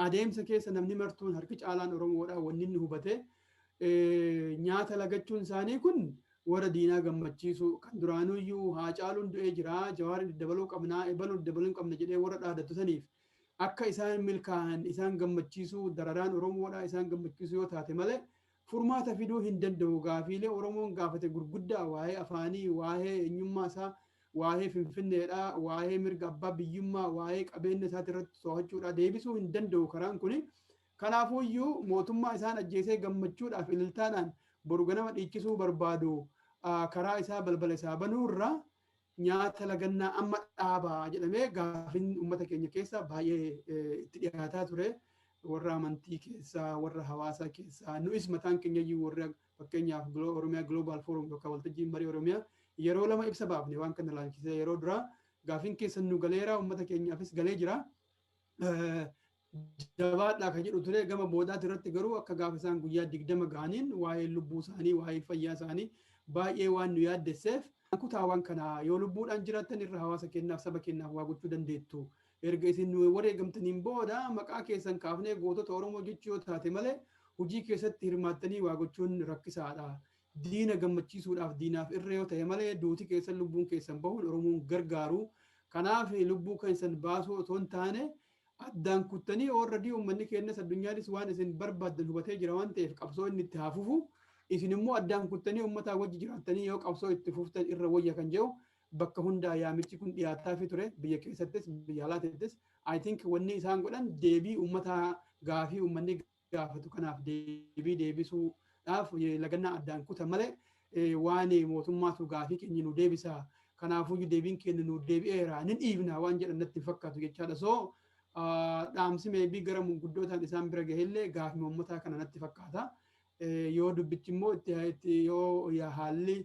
adeemsa keessa namni martuun, harki caalaan Oromoodhaa, wanni inni hubate nyaata lagachuun isaanii kun warra diinaa gammachiisu, kan duraanuu iyyuu Haacaaluun du'ee jira, Jawaariin dabaluu qabnaa, ebaluu dabaluu hin qabna jedhee warra dhaadatu saniif akka isaan milkaa'an isaan gammachiisuu, dararaan Oromoodhaa isaan gammachiisuu yoo taate malee, Furmaata fiduu hin danda'u. Gaafiilee Oromoon gaafate gurguddaa, waa'ee afaanii, waa'ee eenyummaa isaa, waa'ee Finfinneedhaa, waa'ee mirga abbaa biyyummaa, waa'ee qabeenya isaati irratti to'achuudha deebisuu hin danda'u karaan kuni. Kanaafuyyuu mootummaa isaan ajjeesee gammachuudhaaf ililtaadhaan boru ganama dhiichisuu barbaadu karaa isaa balbala isaa banuurra nyaata lagannaa amma dhaabaa jedhamee gaafiin uummata keenya keessa baay'ee itti dhiyaataa ture. Warra amantii keessaa, warra hawaasaa keessaa, nu'is mataan keenya iyyuu, warra fakkeenyaaf Oromiyaa Global Forum yookaan Waltajjiin Marii Oromiyaa, yeroo lama ibsa baafne waan kana ilaalchisee. Yeroo duraa gaafiin keessan nu galeera, uummata keenyaafis galee jira, jabaadhaa kan jedhu ture. Gama boodaati irratti garuu akka gaafa isaan guyyaa 20 ga'aniin waa'ee lubbuu isaanii, waa'ee fayyaa isaanii baay'ee waan nu yaaddesseef, kutaawwan kana yoo lubbuudhaan jiraattan irra hawaasa keenyaaf, saba keenyaaf waa gochuu dandeettu. Erga isin nu wareegamtaniin booda maqaa keessan kaafnee gootota Oromoo jechuu yoo taate malee hojii keessatti hirmaattanii waa gochuun rakkisaadha. Diina gammachiisuudhaaf diinaaf irra yoo ta'e malee duuti keessan, lubbuun keessan bahuun Oromoon gargaaru. Kanaaf lubbuu keessan baasuu otoo hin taane addaan kuttanii, already uummanni keenyas addunyaanis waan isin barbaaddan hubatee jira waan ta'eef, qabsoo inni itti haa fufu. Isin immoo addaan kuttanii uummataa wajji jiraattanii yoo qabsoo itti fuftan irra wayya kan jedhu bakka hundaa yaamichi kun dhiyaataa fi ture, biyya keessattis biyya alaattis. I think wanni isaan godhan deebii uummataa, gaafii uummanni gaafatu kanaaf deebii deebisuudhaaf lagannaa addaan kutan malee waan mootummaatu gaafii keenya nu deebisa, kanaafuu deebiin keenya nu deebi'eera, nin dhiibna waan jedhan natti hin fakkaatu jechaadha. So dhaamsi maybe gara munguddootaan isaan bira gahellee gaafii uummataa kana natti fakkaata. Yoo dubbichi immoo itti yoo haalli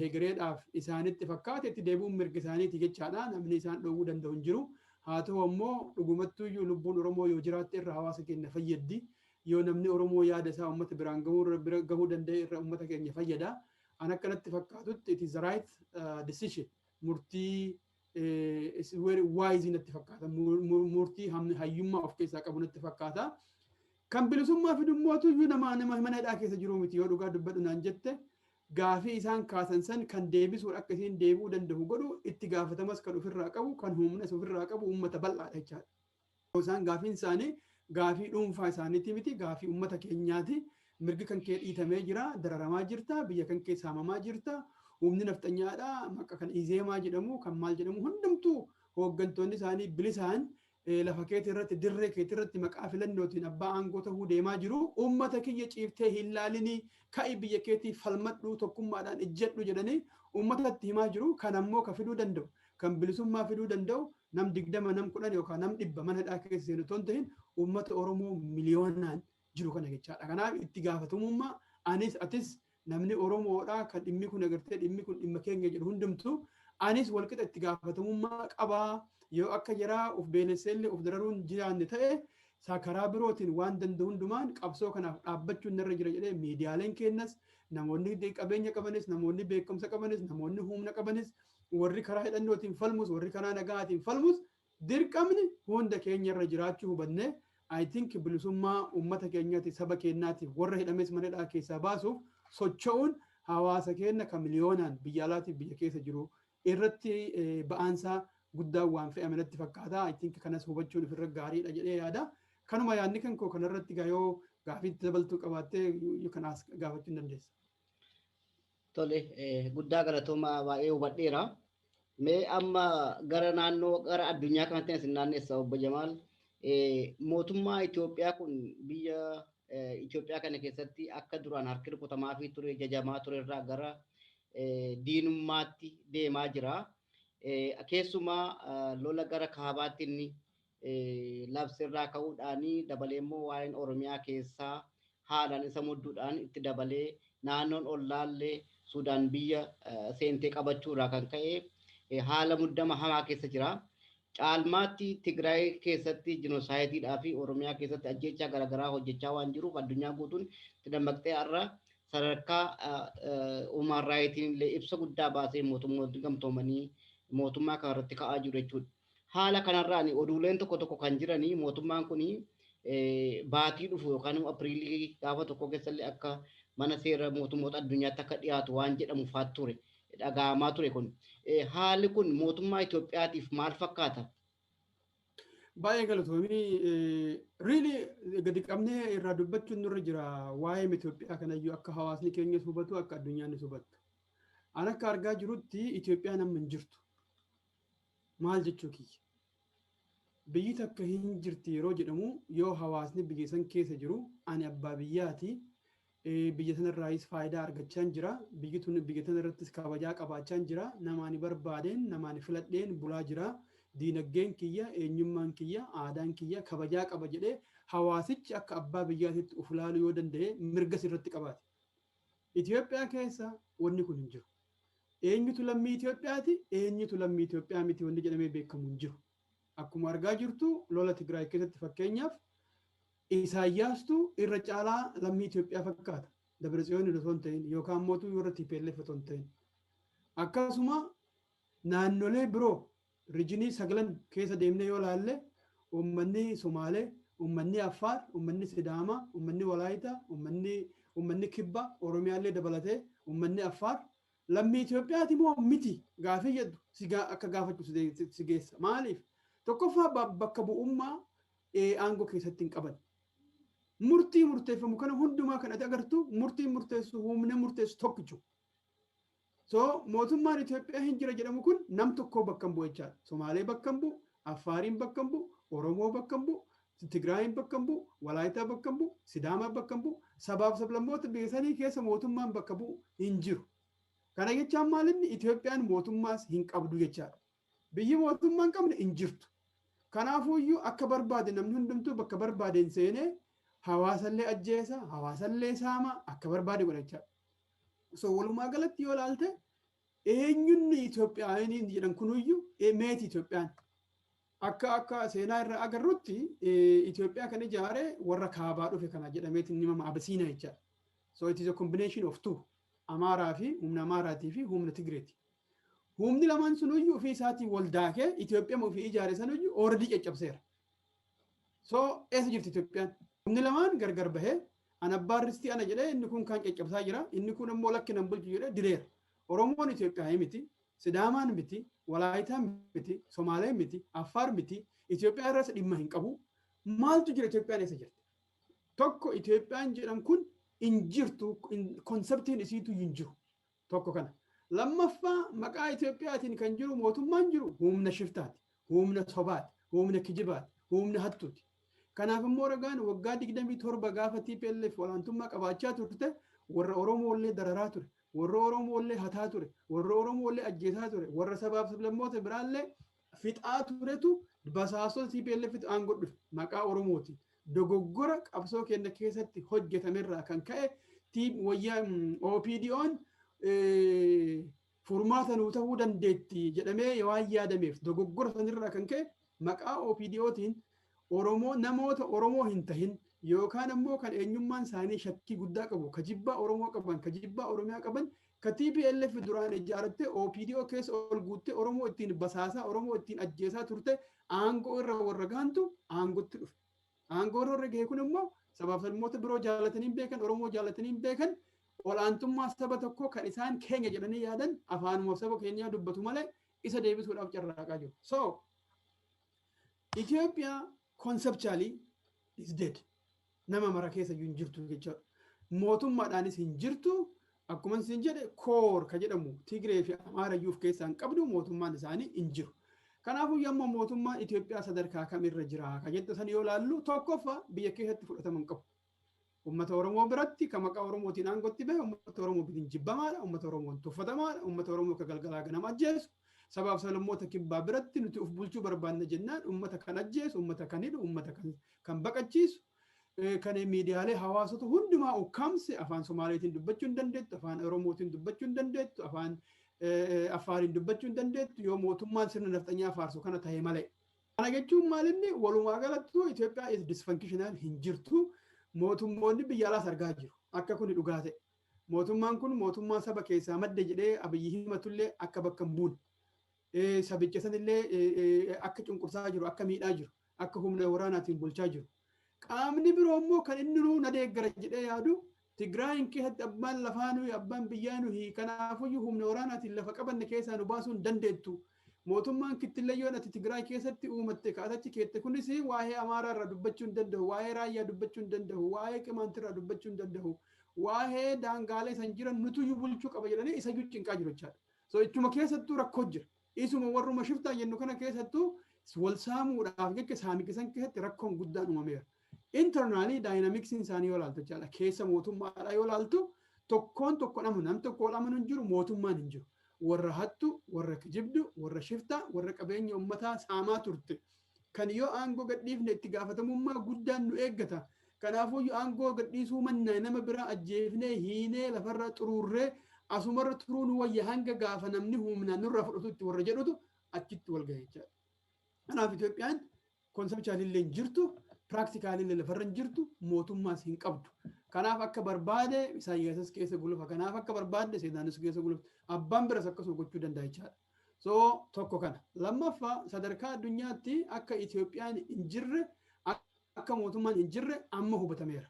hegereedhaaf isaanitti fakkaate itti deebi'uun mirga isaaniiti jechaadha. Namni isaan dhoowwuu danda'u hin jiru. Haa ta'u ammoo dhugumattuyyuu lubbuun Oromoo yoo jiraatte irra hawaasa keenya fayyaddi. Yoo namni Oromoo yaada isaa uummata biraan gahuu bira gahuu danda'e irra uummata keenya fayyada. An akkanatti fakkaatutti it is the right decision. Murtii is very wise natti fakkaata. Murtii hayyummaa of keessaa qabu natti fakkaata. Kan bilisummaa fidummootu iyyuu nama mana hidhaa keessa jiru miti. Yoo dhugaa dubbadhu naan jette, gaafii isaan kaasan san kan deebisuun akka isiin deebi'uu danda'u godhu, itti gaafatamas kan ofirraa qabu, kan humnas ofirraa qabu uummata bal'aadha jechaadha. Isaan gaafiin isaanii gaafii dhuunfaa isaaniiti miti, gaafii uummata keenyaati. Mirgi kan kee dhiitamee jira, dararamaa jirta, biyya kan kee saamamaa jirta. Humni nafxanyaadha, maqaa kan Izeemaa jedhamu, kan maal jedhamu, hundumtuu hooggantoonni isaanii bilisaan lafa keetii irratti, dirree keetii irratti maqaa filannootiin abbaa aangoo ta'uu deemaa jiru. Uummata kiyya ciiftee hin laalinii, ka'i, biyya keetii falmadhu, tokkummaadhaan ijjedhu jedhanii uummatatti himaa jiru. Kan ammoo ka fiduu danda'u, kan bilisummaa fiduu danda'u, nam 20, nam 10 yookaan nam 100 mana hidhaa keessa seenu otoo hin ta'in uummata Oromoo miliyoonaan jiru kana jechaadha. Kanaaf itti gaafatamummaa anis, atis, namni Oromoodha kan dhimmi kun agartee dhimmi kun dhimma keenya jedhu hundumtuu, anis walqixa itti gaafatamummaa qabaa. Yoo akka jaraa of beelesseellee of dararuun jiraanne ta'e isaa karaa birootiin waan danda'u hundumaan qabsoo kanaaf dhaabbachuun narra jira jedhee miidiyaaleen keenyas, namoonni qabeenya qabanis, namoonni beekumsa qabanis, namoonni humna qabanis, warri karaa hidhannootiin falmus, warri karaa nagaatiin falmus, dirqamni hunda keenya irra jiraachuu hubannee, I think bilisummaa uummata keenyaatiif, saba keenyaatiif, warra hidhames mana hidhaa keessaa baasuuf socho'uun hawaasa keenya kan miliyoonaan biyya alaatiif biyya keessa jiru irratti ba'aansaa guddaan waan fe'ame natti fakkaata. I think kanas hubachuun ofirra gaariidha jedhee yaada. Kanuma yaadni kan koo kanarratti yoo gaafiitti dabaltuu qabaattee kanaas gaafachuu hin dandeessa. Tole, guddaa galatoomaa, baay'ee hubadheera. Mee amma gara naannoo gara addunyaa kanatti isin naanneessa, obbo Jamaal. Mootummaa Itoophiyaa kun biyya Itoophiyaa kana keessatti akka duraan harki rukutamaa fi ture, jajamaa ture irraa gara diinummaatti deemaa jira. Keessumaa lola gara kaabaatti inni labsirraa ka'uudhaan dabalee immoo waa'een Oromiyaa keessaa haalaan isa mudduudhaan itti dabalee naannoon ollaallee Sudaan biyya seentee qabachuurraa kan ka'e haala muddama hamaa keessa jira. Caalmaatti Tigraay keessatti jenosaayitiidhaa fi Oromiyaa keessatti ajjeechaa garaagaraa hojjechaa waan jiruuf addunyaa guutuun itti dammaqxee har'a sadarkaa human rightiin illee ibsa guddaa baasee mootummoonni gamtoomanii mootummaa kanarratti ka'aa jiru jechuudha. Haala kanarraan oduuleen tokko tokko kan jiranii mootummaan kun baatii dhufu yookaan Apiriilii gaafa tokko keessallee akka mana seera mootummoota addunyaatti akka dhiyaatu waan jedhamu faat ture, dhaga'amaa ture kun. Haalli kun mootummaa Itoophiyaatiif maal fakkaata? Baay'ee galatoomii. Really, gadi qabnee irraa dubbachuun nurra jira waa'ee Itoophiyaa kanayyuu, akka hawaasni keenyas hubatu, akka addunyaanis hubattu. An akka argaa jirutti Itoophiyaan amma hin jirtu. Maal jechuu kiyya? Biyyi takka hin jirti yeroo jedhamu, yoo hawaasni biyya san keessa jiru ani abbaa biyyaati, biyya sanarraayis faayidaa argachaa jira, biyyi tun biyya sanarrattis kabajaa qabaachaa jira, namaani barbaadeen namaani filadheen bulaa jira, diinagdeen kiyya, eenyummaan kiyya, aadaan kiyya kabajaa qaba jedhee hawaasichi akka abbaa biyyaatitti of ilaaluu yoo danda'e, mirga sirratti qabaate. Itoophiyaa keessa wanni kun hin jiru. Eenyutu lammii Itoophiyaati, eenyutu lammii Itoophiyaa miti wanni jedhamee beekamu hin jiru. Akkuma argaa jirtu, lola Tigraay keessatti fakkeenyaaf Isaayyaastu irra caalaa lammii Itoophiyaa fakkaata. Dabratsiyoon osoo hin ta'in yookaan mootuu warra TPLF osoo hin ta'in. Akkasuma naannolee biroo region sagalan keessa deemnee yoo laalle, uummanni Somaalee, uummanni Affaar, uummanni Sidaamaa, uummanni Walaayitaa, uummanni Kibba, Oromiyaallee dabalatee uummanni Affaar lammii Itoophiyaati moo miti gaafii jedhu si akka gaafachuu si geessa. Maaliif? Tokkoffaa, bakka bu'ummaa aangoo keessatti hin qaban. Murtii murteeffamu kana hundumaa kan ati agartu, murtiin murteessu, humna murteessu tokkichu. So mootummaan Itoophiyaa hin jira jedhamu kun nam tokko bakka hin bu'u jechaadha. Somaalee bakka hin bu'u, Affaariin bakka hin bu'u, Oromoo bakka hin bu'u, Tigraayin bakka hin bu'u, Walaayitaa bakka hin bu'u, Sidaamaa bakka hin bu'u, sabaaf sablammoota biyya sanii keessa mootummaan bakka bu'u hin jiru. Kana jechaan maalinni? Itoophiyaan mootummaas hin qabdu jechaadha. Biyyi mootummaa hin qabne hin jirtu. Kanaafuyyuu akka barbaade namni hundumtuu bakka barbaadeen seenee hawaasallee ajjeesa, hawaasallee saama, akka barbaade godha jechaadha. So walumaa galatti yoo ilaalte, eenyunni Itoophiyaaniin jedhan kunuyyuu meeti Itoophiyaan? Akka seenaa irraa agarrutti, Itoophiyaa kan ijaare warra kaabaa dhufe kana jedhameetiin himama, Abisiinaa jechaadha. So it is a combination of two. Amaaraa fi humna Amaaraatii fi humna Tigreeti. Humni lamaan sunuyyuu ofii isaatii wal daakee Itoophiyaa ofii ijaare sanuyyuu already caccabseera. So eessa jirti Itoophiyaan? Humni lamaan gargar bahee, an abbaan ristii ana jedhee, inni kun kaan caccabsaa jira, inni kun immoo lakki nan bulchu jedhee direera. Oromoon Itoophiyaa miti, Sidaamaan miti, Walaayitaan miti, Somaaleen miti, Affaar miti, Itoophiyaa irras dhimma hin qabu. Maaltu jira? Itoophiyaan eessa jirti? Tokko, Itoophiyaan jedhan kun hin jirtu, conceptiin isiitu hin jiru. Tokko kana. Lammaffaa, maqaa Itoophiyaatiin kan jiru, mootummaan jiru humna shiftaati, humna sobaati, humna kijibaati, humna hattuuti. Kanaaf immoo ragaan waggaa 27 gaafa TPLF olaantummaa qabaachaa turte, warra Oromoo illee dararaa ture, warra Oromoo illee hataa ture, warra Oromoo illee ajjeesaa ture, warra sabaaf sablammoota biraallee fixaa turetu basaasota TPLF aangoo dhufe maqaa Oromooti. Dogoggora qabsoo keenya keessatti hojjetamerraa kan ka'e wayyaa OPDO'n furmaata nuu ta'uu dandeetti jedhamee waan yaadameef, dogoggora sanirraa kan ka'e maqaa OPDOtiin Oromoo, namoota Oromoo hin tahin yookaan ammoo kan eenyummaan isaanii shakkii guddaa qabu, ka jibbaa Oromoo qaban, ka jibbaa Oromiyaa qaban, ka TPLF duraan ijaarattee OPDO keessa ol guuttee Oromoo ittiin basaasaa, Oromoo ittiin ajjeesaa turte, aangoo irra warra gaantu aangootti dhufe. Aangoo irra warra gahe kun immoo sabaaf sablammoota biroo jaalatanii hin beekan, Oromoo jaalatanii hin beekan, olaantummaa saba tokkoo kan isaan keenya jedhanii yaadan, afaanuma saba keenyaa dubbatu malee, isa deebisuudhaaf carraaqaa jiru. So Ethiopia conceptually is dead. Nama mara keessa iyyuu hin jirtu jechuudha. Mootummaadhaanis hin jirtu. Akkuma isin jedhe, core ka jedhamu Tigree fi Amaara iyyuu of keessaa hin qabdu, mootummaan isaanii hin jiru. Kanaafuu yommuu mootummaan Itoophiyaa sadarkaa kamirra jira ka jettu san yoo laallu, tokkoffaa, biyya keessatti fudhatama hin qabu. Uummata Oromoo biratti, kan maqaa Oromootiin aangootti bahe, uummata Oromoo bitiin jibbamaadha, uummata Oromoon tuffatamaadha, uummata Oromoo ka galgalaa ganama ajjeesu, sabaaf sablammoota kibbaa biratti nuti uf bulchuu barbaanna jennaan uummata kan ajjeesu, uummata kan hidhu, uummata kan baqachiisu, kan miidiyaalee hawaasota hundumaa ukkaamse. Afaan Somaaleetiin dubbachuu hin dandeettu, afaan Oromootiin dubbachuu hin dandeettu, afaan Affaariin dubbachuu hin dandeettu yoo mootummaan sirna nafxanyaa faarsu kana ta'e malee. Kana jechuun maalinni? Walumaa galattuu Itoophiyaa is dysfunctional, hin jirtu. Mootummoonni biyya alaas argaa jiru akka kuni dhugaa ta'e. Mootummaan kun mootummaa saba keessaa madde jedhee Abiyyi himatullee akka bakka hin buune. Sabicha sanillee akka cunqursaa jiru, akka miidhaa jiru, akka humna waraanaatiin bulchaa jiru. Qaamni biroo immoo kan inni nuu na deeggara jedhee yaadu, Tigraayin keessatti abbaan lafaa nuyi, abbaan biyyaa nuyi, kanaafuyyuu humna waraanaatiin lafa qabanne keessaa nu baasuu hin dandeettu. Mootummaan kittillayyoon ati Tigraay keessatti uumatte kaatachi keette kunis waa'ee Amaaraa irraa dubbachuu hin danda'u, waa'ee Raayyaa dubbachuu hin danda'u, waa'ee Qimaantii irraa dubbachuu hin danda'u, waa'ee daangaalee san jiran nutuyyuu bulchuu qaba jedhanii isayyuu cinqaa jiru jechaadha. So ichuma keessattuu rakkoo jira. Isuma warruma shiftaa jennu kana keessattuu wal saamuudhaaf jecha saamiqisan keessatti rakkoon guddaan uumameera. Internally dynamicsiin isaanii yoo laaltu jechaadha. Keessa mootummaadhaa yoo laaltu, tokkoon tokko amanu, nam tokko amanu hin jiru, mootummaan hin jiru. Warra hattu, warra kijibdu, warra shiftaa, warra qabeenya uummataa saamaa turte. Kan yoo aangoo gadhiifne itti gaafatamummaa guddaan nu eeggata. Kanaafuu aangoo gadhiisuu mannaa nama biraa ajjeefnee, hiinee, lafarra xuruurree asumarra turuu nu wayya, hanga gaafa namni humnaan nurraa fudhatutti warra jedhutu achitti wal gahe jechaadha. Kanaaf Itoophiyaan conceptually hin jirtu, practically lafarra hin jirtu, mootummaas hin qabdu. Kanaaf akka barbaade Isaayyaasas keessa gulufa. Kanaaf akka barbaade Seexaanis keessa gulufa. Abbaan biras akkasuma gochuu danda'a jechaadha. So tokko kana. Lammaffaa, sadarkaa addunyaatti akka Itoophiyaan hin jirre, akka mootummaan hin jirre amma hubatameera.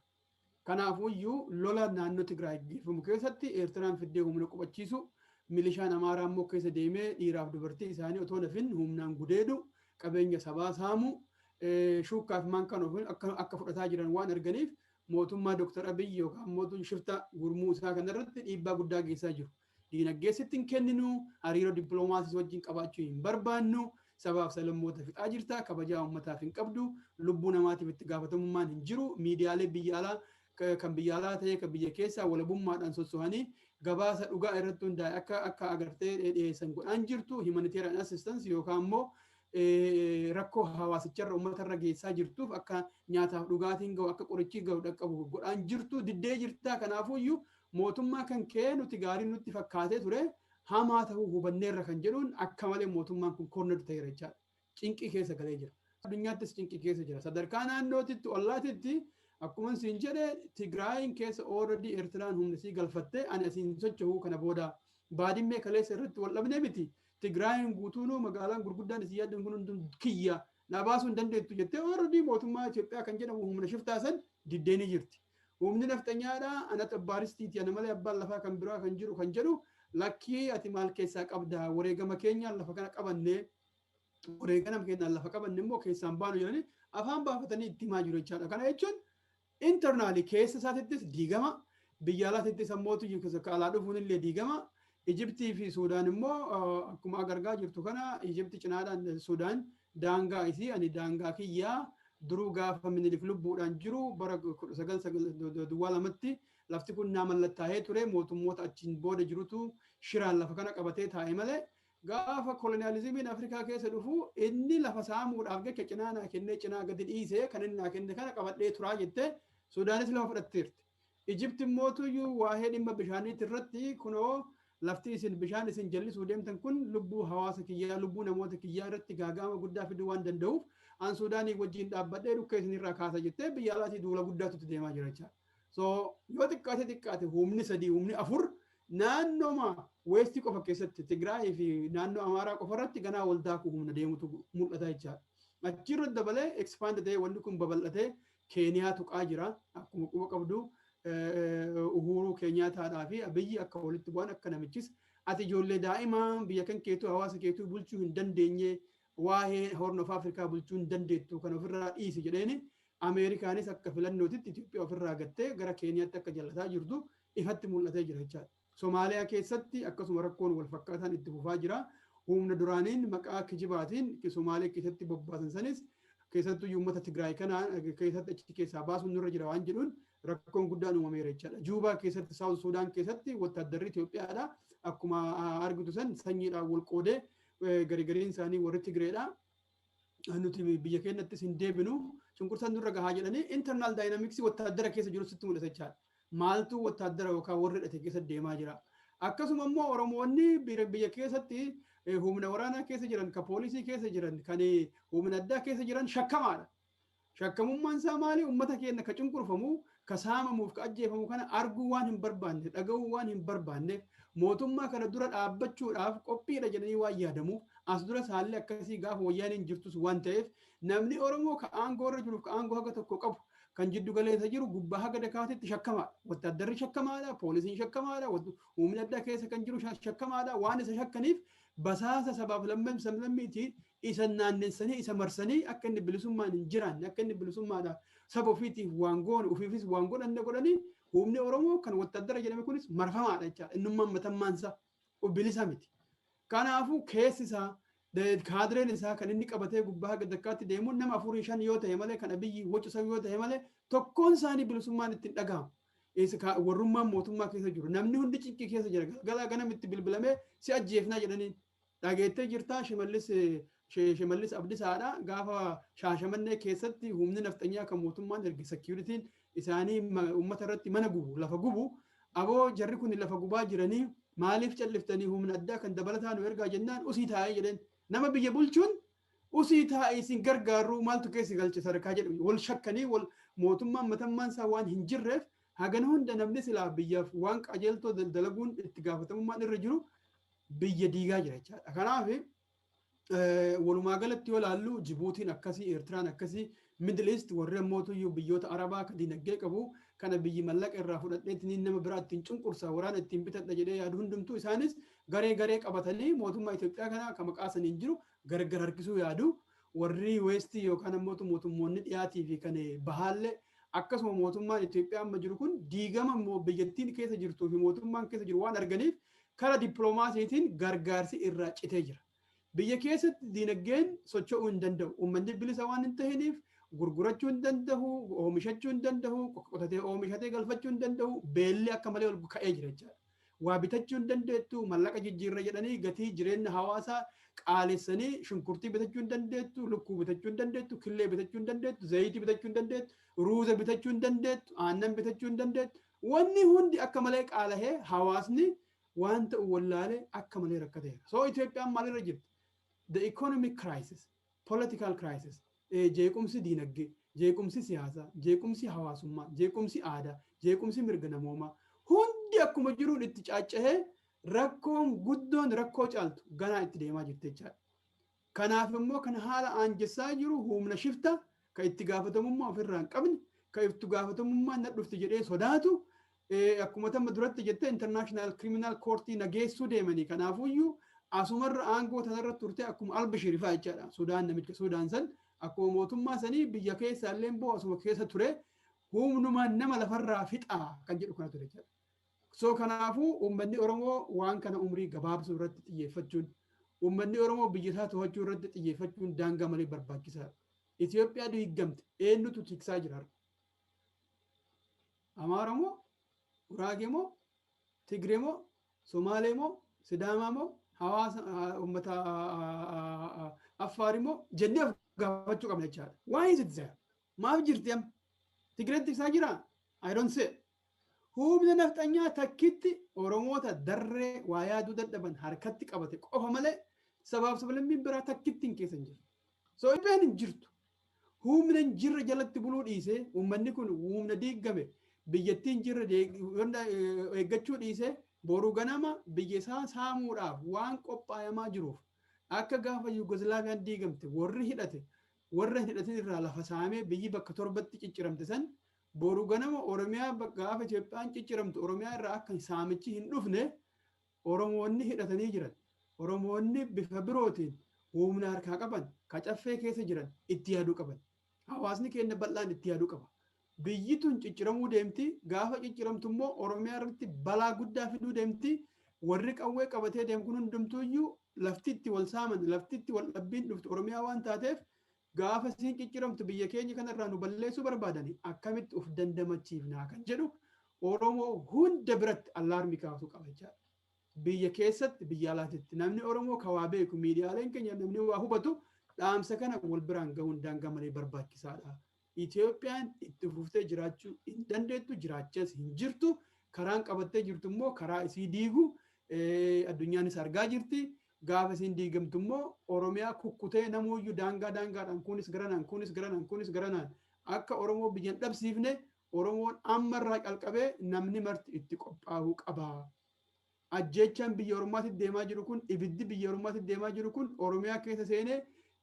Kanaafuyyuu lola naannoo Tigraay geeffamu keessatti Eertiraan fiddee humna qubachiisu, milishaan Amaaraa immoo keessa deemee dhiiraaf dubartii isaanii otoo nafin humnaan gudeedu, qabeenya sabaa saamu, shuukkaaf maankaan akka fudhataa jiran waan arganiif, mootummaa Dr. Abiy yookaan mootummaa shifta gurmuu isaa kanarratti dhiibbaa guddaa geessaa jiru. Diinagdeessitti hin kenninu, hariiroo dippiloomaasii wajjin qabaachuu hin barbaannu, sabaaf sablammoota fixaa jirta, kabajaa uummataaf hin qabdu, lubbuu namaatiif itti gaafatamummaan hin jiru, miidiyaalee biyya alaa, kan biyya alaa ta'ee kan biyya keessaa, walabummaadhaan sossohanii gabaasa dhugaa irratti hundaa'e akka agartee dhiyeessan godhaan jirtu, humanitarian assistance yookaan immoo rakkoo hawaasicharra uummatarra geessaa jirtuuf akka nyaataaf dhugaatiin gahu, akka qorichi gahu dhaqqabu godhaan jirtu diddee jirtaa. Kanaafuyyuu mootummaa kan kee nuti gaarii nutti fakkaatee ture hamaa ta'uu hubanneerra kan jedhuun akka malee mootummaan kun corner ta'eera jechaadha. Cinqii keessa galee jira. Addunyaattis cinqii keessa jira. Sadarkaa naannootitti, ollaatitti, akkuma siin jedhe, Tigraayin keessa already Eertiraan humna sii galfattee, ani asiin socho'uu kana booda Baadimmee kaleessa irratti wal dhabne miti. Tigraayin guutuunuu, magaalaan gurguddaan isin yaaddan kun hunduu kiyya, na baasuu hin dandeettu jettee already mootummaa Itoophiyaa kan jedhamu humna shiftaa san diddee ni jirti. Humni nafxanyaadhaa anatu abbaaristiiti, ana malee abbaan lafaa kan biraa kan jiru kan jedhu, lakkii, ati maal keessaa qabda, wareegama keenyaan lafa kana qabannee, wareegama keenyaan lafa qabanne immoo keessaan baanu jedhanii afaan baafatanii itti himaa jiru jechaadha. Kana jechuun internally keessa isaatittis diigama, biyya alaatittis ammootu alaa dhufuun illee diigama. Ijiptii fi Suudaan immoo akkuma agargaa jirtu kana, Ijipti cinaadhaan Suudaan daangaa isii, ani daangaa kiyyaa duruu gaafa Minilik lubbuudhaan jiru bara 1902tti lafti kun naa mallattaa'ee ture, mootummoota achiin booda jirutu shiraan lafa kana qabatee taa'e malee, gaafa koloniyaalizimiin Afrikaa keessa dhufu inni lafa saamuudhaaf jecha cinaa naa kennee cinaa gadi dhiisee, kan inni naa kenne kana qabadhee turaa jettee Sudaanis lafa fudhatteerti. Ijipti immootuyyuu waa'ee dhimma bishaaniitti irratti, kunoo lafti isin bishaan isin jallisuu deemtan kun lubbuu hawaasa kiyyaa, lubbuu namoota kiyyaa irratti gaaga'ama guddaa fiduu waan danda'uuf, an Suudaanii wajjin dhaabbadhee dhukkee isinirraa kaasa jettee biyya alaatii duula guddaatu itti deemaa jira jechaadha. So yoo xiqqaate xiqqaate humni sadii, humni afur naannooma west qofa keessatti, Tigraayii fi naannoo Amaaraa qofa irratti ganaa wal daakuu humna deemutu mul'ata jechaadha. Achirra dabalee expand ta'ee wanni kun babal'atee Keeniyaa tuqaa jira. Akkuma quba qabdu, Uhuruu Keenyaataadhaa fi Abiyyi akka walitti bu'an, akka namichis ati ijoollee daa'imaa biyya kan keetuu, hawaasa keetuu bulchuu hin dandeenye, waa'ee Horn of Africa bulchuu hin dandeettu, kan ofirraa dhiisi jedheeni, Ameerikaanis akka filannootitti Itoophiyaa ofirraa gattee gara Keeniyaatti akka jallataa jirtu ifatti mul'atee jira jechaadha. Somaaliyaa keessatti akkasuma rakkoon wal fakkaataan itti fufaa jira. Humna duraaniin maqaa kijibaatiin Somaaliyaa keessatti bobbaasan sanis, keessattuu uummata Tigraay kana keessatti achi keessaa baasuun nurra jira waan jedhuun rakkoon guddaan uumameera jechaadha. Juubaa keessatti, South Sudan keessatti wattaaddarri Itoophiyaadha. Akkuma argitu san sanyiidhaan wal qoodee garigariin isaanii warri Tigreedha. Nuti biyya keenyattis hin deebinu, cunqursaan nurra gahaa jedhanii, internal dynamics wattaaddara keessa jiru sitti mul'ata jechaadha. Maaltu wattaaddara yookaan warri hidhate keessa deemaa jira? Akkasuma immoo Oromoonni biyya keessatti humna waraanaa keessa jiran, kan poolisii keessa jiran, kan humna addaa keessa jiran shakkamaadha. Shakkamummaan isaa maali? Uummata keenya ka cunqurfamu, ka saamamuuf, ka ajjeefamu kana arguu waan hin barbaanne, dhaga'uu waan hin barbaanneef, mootummaa kana dura dhaabbachuudhaaf qophiidha jedhanii waan yaadamuuf, as dura haalli akkasii gaafa wayyaaniin jirtus waan ta'eef, namni Oromoo ka aangoo irra jiruuf ka aangoo haga tokko qabu, kan jiddu galeessa jiru, gubbaa haga dakaatitti shakkamaadha. Wattaaddarri shakkamaadha, poolisiin shakkamaadha, humni addaa keessa kan jiru shakkamaadha. Waan isa shakkaniif Basaasa sabaaf lammiitiin isa naannessanii, isa marsanii, akka inni bilisummaan hin jiraanne, akka inni bilisummaadhaaf saba ofiitiif waan goone, ofiifis waan godhanne godhanii. Humni Oromoo kan wattaaddara jedhame kunis marfamaadha jechaadha. Innummaan matammaansaa bilisa miti. Kanaafuu keessi isaa, kaadireen isaa kan inni qabatee gubbaa haga dakkaatti deemuun nama afurii shan yoo ta'e malee, kan Abiyyi wacusan yoo ta'e malee, tokkoon isaanii bilisummaan ittiin dhagahamu. Warrummaan mootummaa keessa jiru. Namni hundi cinqii keessa jira. Galgala ganam itti bilbilamee si ajjeefnaa jedhaniin. Dhageettee jirtaa, Shimallis Abdisaadha. Gaafa Shaashamannee keessatti humni nafxanyaa kan mootummaan erge, securityn isaanii uummata irratti mana gubu, lafa gubu. Aboo, jarri kun lafa gubaa jiranii, maaliif calliftanii? Humna addaa kan dabalataa nu ergaa jennaan, usii taa'ee jedheen. Nama biyya bulchuun usii taa'ee, isin gargaaruu maaltu keessa galche sadarkaa jedhu wal shakkanii, wal mootummaan matammaan isaa waan hin jirreef, hagana hunda namni silaa biyyaaf waan qajeeltoo dalaguun itti gaafatamummaan irra jiru biyya diigaa jira jechaadha. Kanaaf walumaa galatti yoo ilaallu, Jibuutiin akkasii, Eertiraan akkasii, Middle East warri ammootuyyuu biyyoota Arabaa kan dinagdee qabu kana biyyi mallaqa irraa fudhadheetiin nama biraa ittiin cunqursa, waraana ittiin bitadha jedhee yaadu hundumtuu isaanis garee garee qabatanii mootummaa Itoophiyaa kana kan maqaa saniin jiru gargar harkisuu yaadu. Warri Westii yookaan ammoo mootummoonni dhiyaatii fi kan bahaallee akkasuma mootummaan Itoophiyaa amma jiru kun diigama biyyattiin keessa jirtuu fi mootummaan keessa jiru waan arganiif kara dippiloomaasiitiin gargaarsi irraa citee jira. Biyya keessatti diinagdeen socho'uu hin danda'u. Uummanni bilisa waan hin tahiniif gurgurachuu hin danda'u, oomishachuu hin danda'u, qotatee oomishatee galfachuu hin danda'u, beelli akka malee ol ka'ee jira jechaadha. Waa bitachuu hin dandeettu, mallaqa jijjiirra jedhanii gatii jireenya hawaasaa qaalessanii, shunkurtii bitachuu hin dandeettu, lukkuu bitachuu hin dandeettu, killee bitachuu hin dandeettu, zayitii bitachuu hin dandeettu, ruuza bitachuu hin dandeettu, aannan bitachuu hin dandeettu. Wanni hundi akka malee qaalahee hawaasni waan ta'u wallaalee akka malee rakkateera. So Itoophiyaan maalirra jirti? The economic crisis, political crisis, jeequmsi diinagdee, jeequmsi siyaasaa, jeequmsi hawaasummaa, jeequmsi aadaa, jeequmsi mirga namoomaa hundi akkuma jiruun itti caaccahee rakkoon guddoon rakkoo caaltu ganaa itti deemaa jirti jechaadha. Kanaaf immoo kan haala aanjessaa jiru humna shifta kan itti gaafatamummaa ofirraa hin qabne, kan itti gaafatamummaa na dhufti jedhee sodaatu. Akkuma tamma duratti jettee, International Criminal Courtii nageessuu deemanii. Kanaafuyyuu asumarra aangoo tanarra turte akkuma Albashir fa'aa jechaadha. Sudaan, namicha Sudaan san akkuma mootummaa sanii biyya keessa illee boo asuma keessa ture, humnumaan nama lafarraa fixaa kan jedhu kana ture jechaadha. So kanaafuu uummanni Oromoo waan kana umrii gabaabsuu irratti xiyyeeffachuun, uummanni Oromoo biyya isaa to'achuu irratti xiyyeeffachuun daangaa malee barbaachisaadha. Itoophiyaa diigamte eenyutu tiksaa jira har'a? Amaara moo? Guraagee moo? Tigree moo? Somaalee moo? Sidaamaa moo? Hawaasa uummata Affaari moo? Jennee of gaafachuu qabna jechaadha. Why is it there? Maaf jirti amma? Tigreen tiksaa jiraa? I don't see. Humna nafxanyaa takkitti Oromoota darree waa yaaduu dadhaban harkatti qabate qofa malee sabaaf sablammiin biraa takkitti hin keessa hin jiru. So Itoophiyaan hin jirtu. Humna hin jirre jalatti buluu dhiisee, uummanni kun humna diigame biyyattiin jirre eeggachuu dhiisee, boru ganama biyya isaa saamuudhaaf waan qophaayamaa jiruuf, akka gaafa Yugoslaaviyaan diigamte warri hidhate warra hin hidhatin irraa lafa saamee biyyi bakka torbatti cicciramte san, boru ganama Oromiyaa gaafa Itoophiyaan cicciramtu Oromiyaa irraa akka saamichi hin dhufne, Oromoonni hidhatanii jiran, Oromoonni bifa birootiin humna harkaa qaban ka caffee keessa jiran itti yaaduu qaban. Hawaasni keenya bal'aan itti yaaduu qaba. Biyyi tun cicciramuu deemti. Gaafa cicciramtu immoo Oromiyaa irratti balaa guddaa fiduu deemti. Warri qawwee qabatee deemu kun hundumtuuyyuu lafti itti wal saaman, lafti itti wal dhabbiin dhuftu Oromiyaa waan taateef, gaafa isiin cicciramtu biyya keenya kanarraa nu balleessuu barbaadani, akkamitti of dandamachiifnaa kan jedhu Oromoo hunda biratti alarmii kaasuu qaba jechaadha. Biyya keessatti, biyya alaatitti namni Oromoo ka waa beeku, miidiyaaleen keenya, namni waa hubatu dhaamsa kana wal biraan gahuun daangaa malee barbaachisaadha. Itoophiyaan itti fuftee jiraachuu hin dandeettu, jiraachas hin jirtu. Karaan qabattee jirtu immoo karaa isii diigu addunyaanis argaa jirti. Gaafa isiin diigamtu immoo Oromiyaa kukkutee namuuyyuu daangaa daangaadhaan, kunis garanaan, kunis garanaan, kunis garanaan, akka Oromoo biyyan dhabsiifne Oromoon ammarraa calqabee namni marti itti qophaa'uu qaba. Ajjeechaan biyya Oromaatti deemaa jiru kun, ibiddi biyya Oromaatti deemaa jiru kun Oromiyaa keessa seenee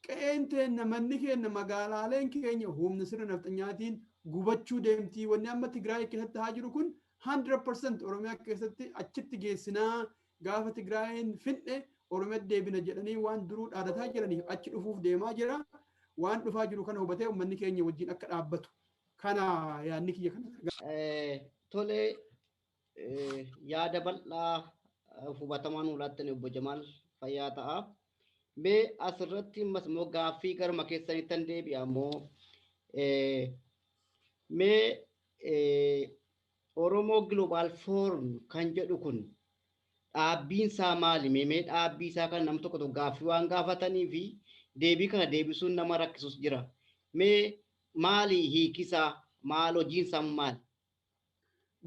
qe'een teenna, manni keenya, magaalaaleen keenya humna sirna nafxanyaatiin gubachuu deemti. Wanni amma Tigraay keessatti haa jiru kun 100% Oromiyaa keessatti achitti geessinaa. Gaafa Tigraayin finne Oromiyaa deebina jedhanii waan duruu dhaadataa jiraniif achi dhufuuf deemaa jira. Waan dhufaa jiru kana hubatee uummanni keenya wajjin akka dhaabbatu. Kana yaadni kiyya kana. Tole, yaada bal'aa hubatamaa nuu laattani, obbo Jamaal, fayyaa ta'a. Mee asirratti ammas immoo gaaffii garuma keessanittan deebi'a immoo, mee Oromoo Global Forum kan jedhu kun dhaabbiin isaa maali? Mee dhaabbii isaa kan nam tokko tokko gaaffii waan gaafatanii fi deebii kana deebisuun nama rakkisus jira. Mee maali hiikisaa? Maal hojiin isaa maali?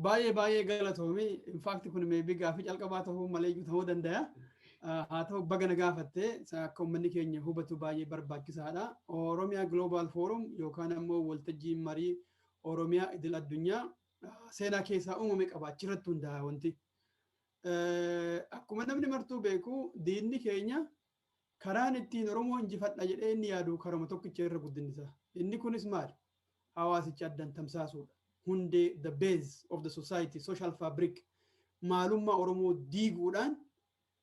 Baay'ee baay'ee galatoomii. In fact, kun maybe gaaffii calqabaa ta'uu malee ta'uu danda'a. Haa ta'u, baga na gaafattee, akka uummanni keenya hubatu baay'ee barbaachisaadha. Oromiyaa Global Forum yookaan ammoo waltajjii marii Oromiyaa idil addunyaa seenaa keessaa uumame qaba, achirratti hundaa'a wanti. Akkuma namni martuu beeku, diinni keenya karaan ittiin Oromoo injifadha jedhee inni yaadu karama tokkicha irra guddinni. Inni kunis maali? Hawaasicha addaan tamsaasuudha. Hundee, the base of the society, social fabric, maalummaa Oromoo diiguudhaan,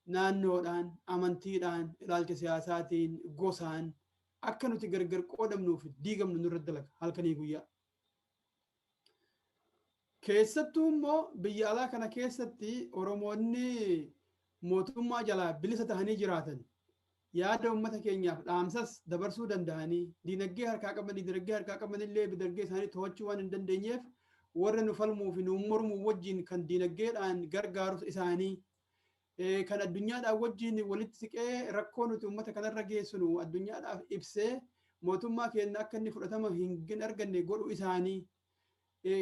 naannoodhaan, amantiidhaan, ilaalcha siyaasaatiin, gosaan akka nuti gargar qoodamnuuf diigamnu nurra dalaga halkanii guyyaa. Keessattuu immoo biyya alaa kana keessatti Oromoonni mootummaa jalaa bilisa tahanii jiraatan, yaada uummata keenyaaf dhaamsas dabarsuu danda'anii, diinagdee harkaa qaban, diinagdee harkaa qabanillee diinagdee isaanii to'achuu waan hin dandeenyeef, warra nu falmuu fi nu mormuu wajjin kan diinagdeedhaan gargaarus isaanii, kan addunyaadhaan wajjin walitti siqee rakkoo nuti uummata kanarra geessinu addunyaadhaaf ibsee mootummaa keenya akka inni fudhatama hin arganne godhu isaanii.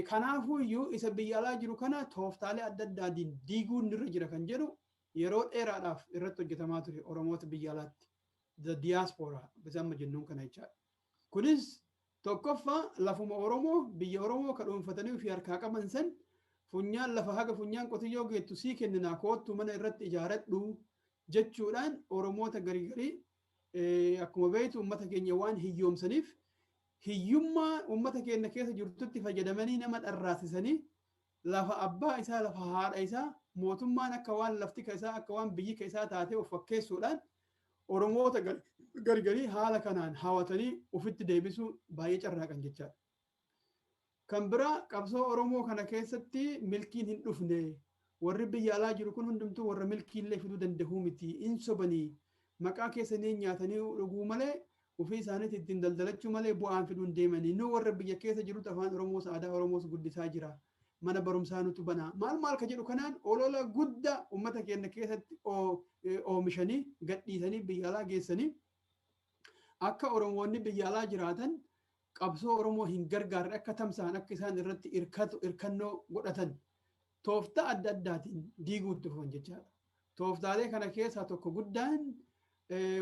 Kanaafuu iyyuu isa biyya alaa jiru kana tooftaalee adda addaatiin diiguun irra jira kan jedhu yeroo dheeraadhaaf irratti hojjetamaa ture Oromoota biyya alaatti. The diaspora bisa amma jennuun kana jechaadha. Kunis tokkoffaa lafuma Oromoo, biyya Oromoo ka dhuunfatanii ofii harkaa qaban san, funyaan lafa haga funyaan qotiyyoo geettu sii kenninaa, koottu mana irratti ijaaradhu jechuudhaan, Oromoota garii garii akkuma beektu uummata keenya waan hiyyoomsaniif, hiyyummaa uummata keenya keessa jirtutti fayyadamanii nama dharraasisanii, lafa abbaa isaa, lafa haadha isaa, mootummaan akka waan lafti isaa, akka waan biyyi isaa taatee of fakkeessuudhaan, Oromoota gargarii haala kanaan hawatanii ofitti deebisuu baay'ee carraaqan jechaadha. Kan biraa, qabsoo Oromoo kana keessatti milkiin hin dhufne, warri biyya alaa jiru kun hundumtuu warra milkiillee fiduu danda'uu miti, in sobanii maqaa keessanii nyaatanii dhuguu malee, ofii isaaniitti ittiin daldalachuu malee bu'aan fiduu hin deemanii, nu warra biyya keessa jirutu afaan Oromoos aadaa Oromoos guddisaa jira. Mana barumsaa nutu banaa, maal maal ka jedhu kanaan olola guddaa uummata keenya keessatti oomishanii gadhiisanii biyya alaa geessanii, akka Oromoonni biyya alaa jiraatan qabsoo Oromoo hin gargaarre akka tamsa'an, akka isaan irratti irkannoo godhatan tooftaa adda addaatiin diiguutti dhufan jechaadha. Tooftaalee kana keessaa tokko guddaan,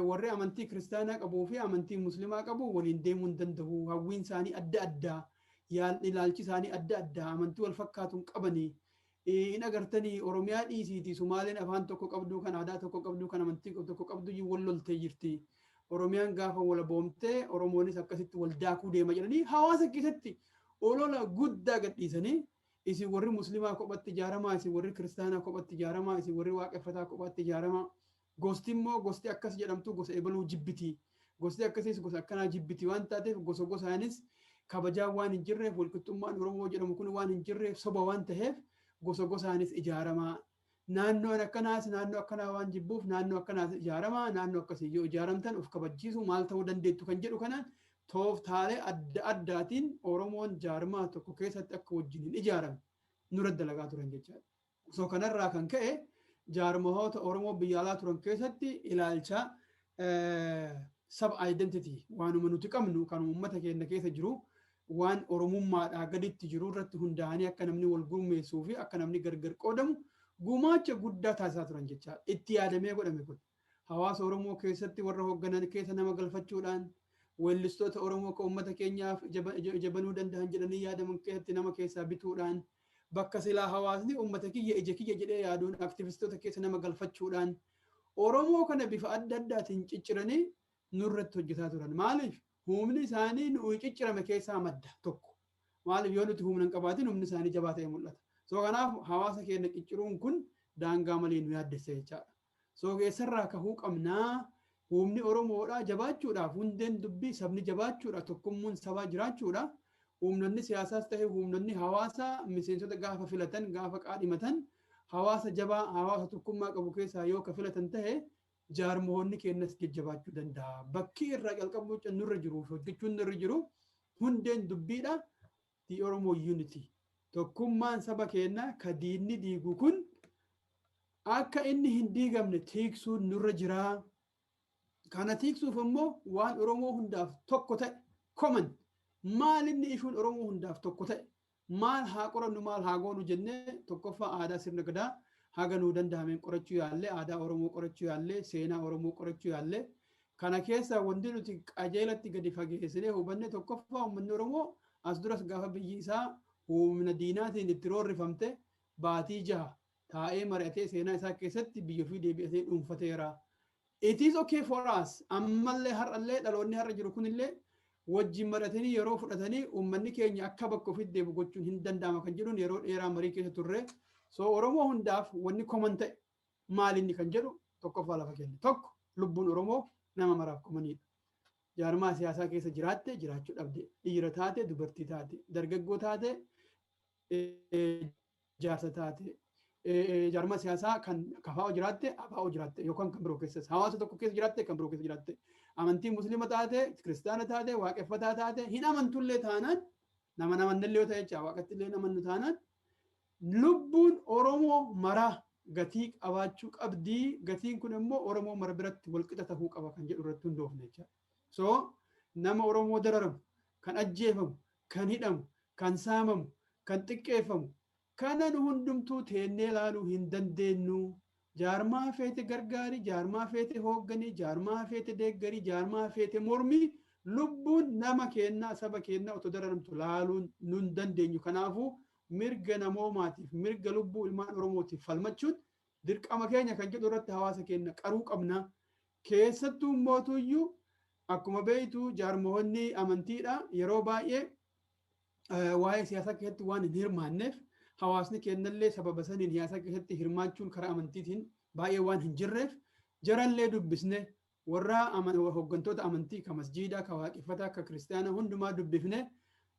warri amantii kiristaanaa qabuu fi amantii musliimaa qabu waliin deemuu hin danda'u. Hawwiin isaanii adda addaa, ilaalchi isaanii adda addaa, amantii wal fakkaatuun qabanii. Hin agartanii, Oromiyaa dhiisiiti, Sumaaleen afaan tokko qabdu, kan aadaa tokko qabdu, kan amantii tokko qabdu wal loltee jirti. Oromiyaan gaafa wal boomtee Oromoonis akkasitti wal daakuu deema jedhanii hawaasa keessatti olola guddaa gadhiisanii, isin warri musliimaa kophatti ijaaramaa, isin warri kiristaanaa kophatti ijaaramaa, isin warri waaqeffataa kophatti ijaaramaa. Gosti immoo gosti akkas jedhamtu gosa ebaluu jibbiti. Gosti akkasiis gosa akkanaa jibbiti waan taateef, gosa gosaanis kabajaan waan hin jirreef, walqixxummaan Oromoo jedhamu kun waan hin jirreef, soba waan ta'eef, gosa gosaanis ijaaramaa. Naannoon akkanaas naannoo akkanaa waan jibbuuf naannoo akkanaas ijaaramaa, naannoo akkasii yoo ijaaramtan of kabachiisu maal ta'uu dandeettu kan jedhu kanaan tooftaalee adda addaatiin Oromoon jaarmaa tokko keessatti akka wajjin hin ijaaramne nurra dalagaa turan jechaadha. So kanarraa kan ka'e jaarmahoota Oromoo biyya alaa turan keessatti ilaalcha sub identity, waanuma nuti qabnu kan uummata keenya keessa jiru, waan Oromummaadhaa gaditti jiru irratti hundaa'anii akka namni wal gurmeessuu fi akka namni gargar qoodamu gumaacha guddaa taasisaa turan jechaadha. Itti yaadamee godhame kun. Hawaasa Oromoo keessatti warra hoogganan keessa nama galfachuudhaan, weellistoota Oromoo kan uummata keenyaaf ija banuu danda'an jedhanii yaadaman keessatti nama keessaa bituudhaan, bakka silaa hawaasni uummata kiyya, ija kiyya jedhee yaaduun, aktivistoota keessa nama galfachuudhaan, Oromoo kana bifa adda addaatiin cicciranii nurratti hojjetaa turan. Maaliif? Humni isaanii nu ciccirame keessaa madda tokko. Maaliif, yoo nuti humna hin qabaatin humni isaanii jabaa ta'e mul'ata. So kanaaf hawaasa keenya cicciruun kun daangaa malee nu yaaddessa jechaadha. So eessarraa kahuu qabnaa? Humni Oromoodhaa jabaachuudhaaf hundeen dubbii sabni jabaachuudha, tokkummaan sabaa jiraachuudha. Humnoonni siyaasaas ta'e humnoonni hawaasaa miseensota gaafa filatan, gaafa qaadhimatan, hawaasa jabaa, hawaasa tokkummaa qabu keessaa yoo ka filatan ta'e, jaarmoonni keenyas jajjabaachuu danda'a. Bakki irraa calqabuu nurra jiru, hojjechuun nurra jiru, hundeen dubbiidha. The Oromo Unity. Tokkummaan saba keenyaa ka diinni diigu kun akka inni hin diigamne tiiksuun nurra jiraa. Kana tiiksuuf immoo waan Oromoo hundaaf tokko ta'e, common, maal inni ishuun Oromoo hundaaf tokko ta'e, maal haa qorannu, maal haa goonu jennee, tokkoffaa aadaa sirna Gadaa haga nuu danda'ameen qorachuu yaallee, aadaa Oromoo qorachuu yaallee, seenaa Oromoo qorachuu yaallee. Kana keessa wanti nuti qajeelatti gadi fageessinee hubanne, tokkoffaa, uummanni Oromoo as duras gaafa biyyi isaa humna diinaatiin itti roorrifamte baatii 6 taa'ee mari'atee seenaa isaa keessatti biyya ofii deebi'atee dhuunfateera. It is okay for us. Ammallee har'allee dhaloonni har'a jiru kunillee wajjin mari'atanii yeroo fudhatanii uummanni keenya akka bakka ofiitti deebi'u gochuun hin danda'ama kan jedhuun yeroo dheeraa marii keessa turre. So Oromoo hundaaf wanni common ta'e maalinni kan jedhu tokkoffaa lafa kenne. Tokko, lubbuun Oromoo nama maraaf commoniidha. Jaarmaa siyaasaa keessa jiraatte, jiraachuu dhabde, dhiira taate, dubartii taate, dargaggoo taate, jaarsa taate, jaarmaa siyaasaa kan KFO jiraatte, ABO jiraatte, yookaan kan biroo keessas hawaasa tokko keessa jiraatte, kan biroo keessa jiraatte, amantii Musliima taate, Kiristaana taate, Waaqeffataa taate, hin amantullee taanaan, nama namannillee yoo ta'e jecha, Waaqatti illee namannu taanaan, lubbuun Oromoo maraa gatii qabaachuu qabdii. Gatiin kun immoo Oromoo mara biratti walqixa tahuu qaba kan jedhu irratti hundoofne jecha. So nama Oromoo dararamu, kan ajjeefamu, kan hidhamu, kan saamamu, kan xiqqeeffamu kana nu hundumtuu teennee ilaaluu hin dandeenyu. Jaarmaa feete gargaari, jaarmaa feete hoogganii, jaarmaa feete deeggarii, jaarmaa feete mormii, lubbuun nama kennaa, saba kennaa otoo dararamtu laaluun nun dandeenyu. Kanaafuu mirga namoomaatiif, mirga lubbuu ilmaan Oromootiif falmachuun dirqama keenya kan jedhu irratti hawaasa keenya qaruu qabna. Keessattuu mootuyyuu akkuma beektu jaarmoonni amantiidha yeroo baay'ee waa'ee siyaasaa keessatti waan hin hirmaanneef, hawaasni keenyallee sababa saniin siyaasa keessatti hirmaachuun karaa amantiitiin baay'ee waan hin jirreef, jarallee dubbisne, warra hooggantoota amantii ka masjiidaa, ka Waaqeffataa, ka Kiristaanaa hundumaa dubbifne.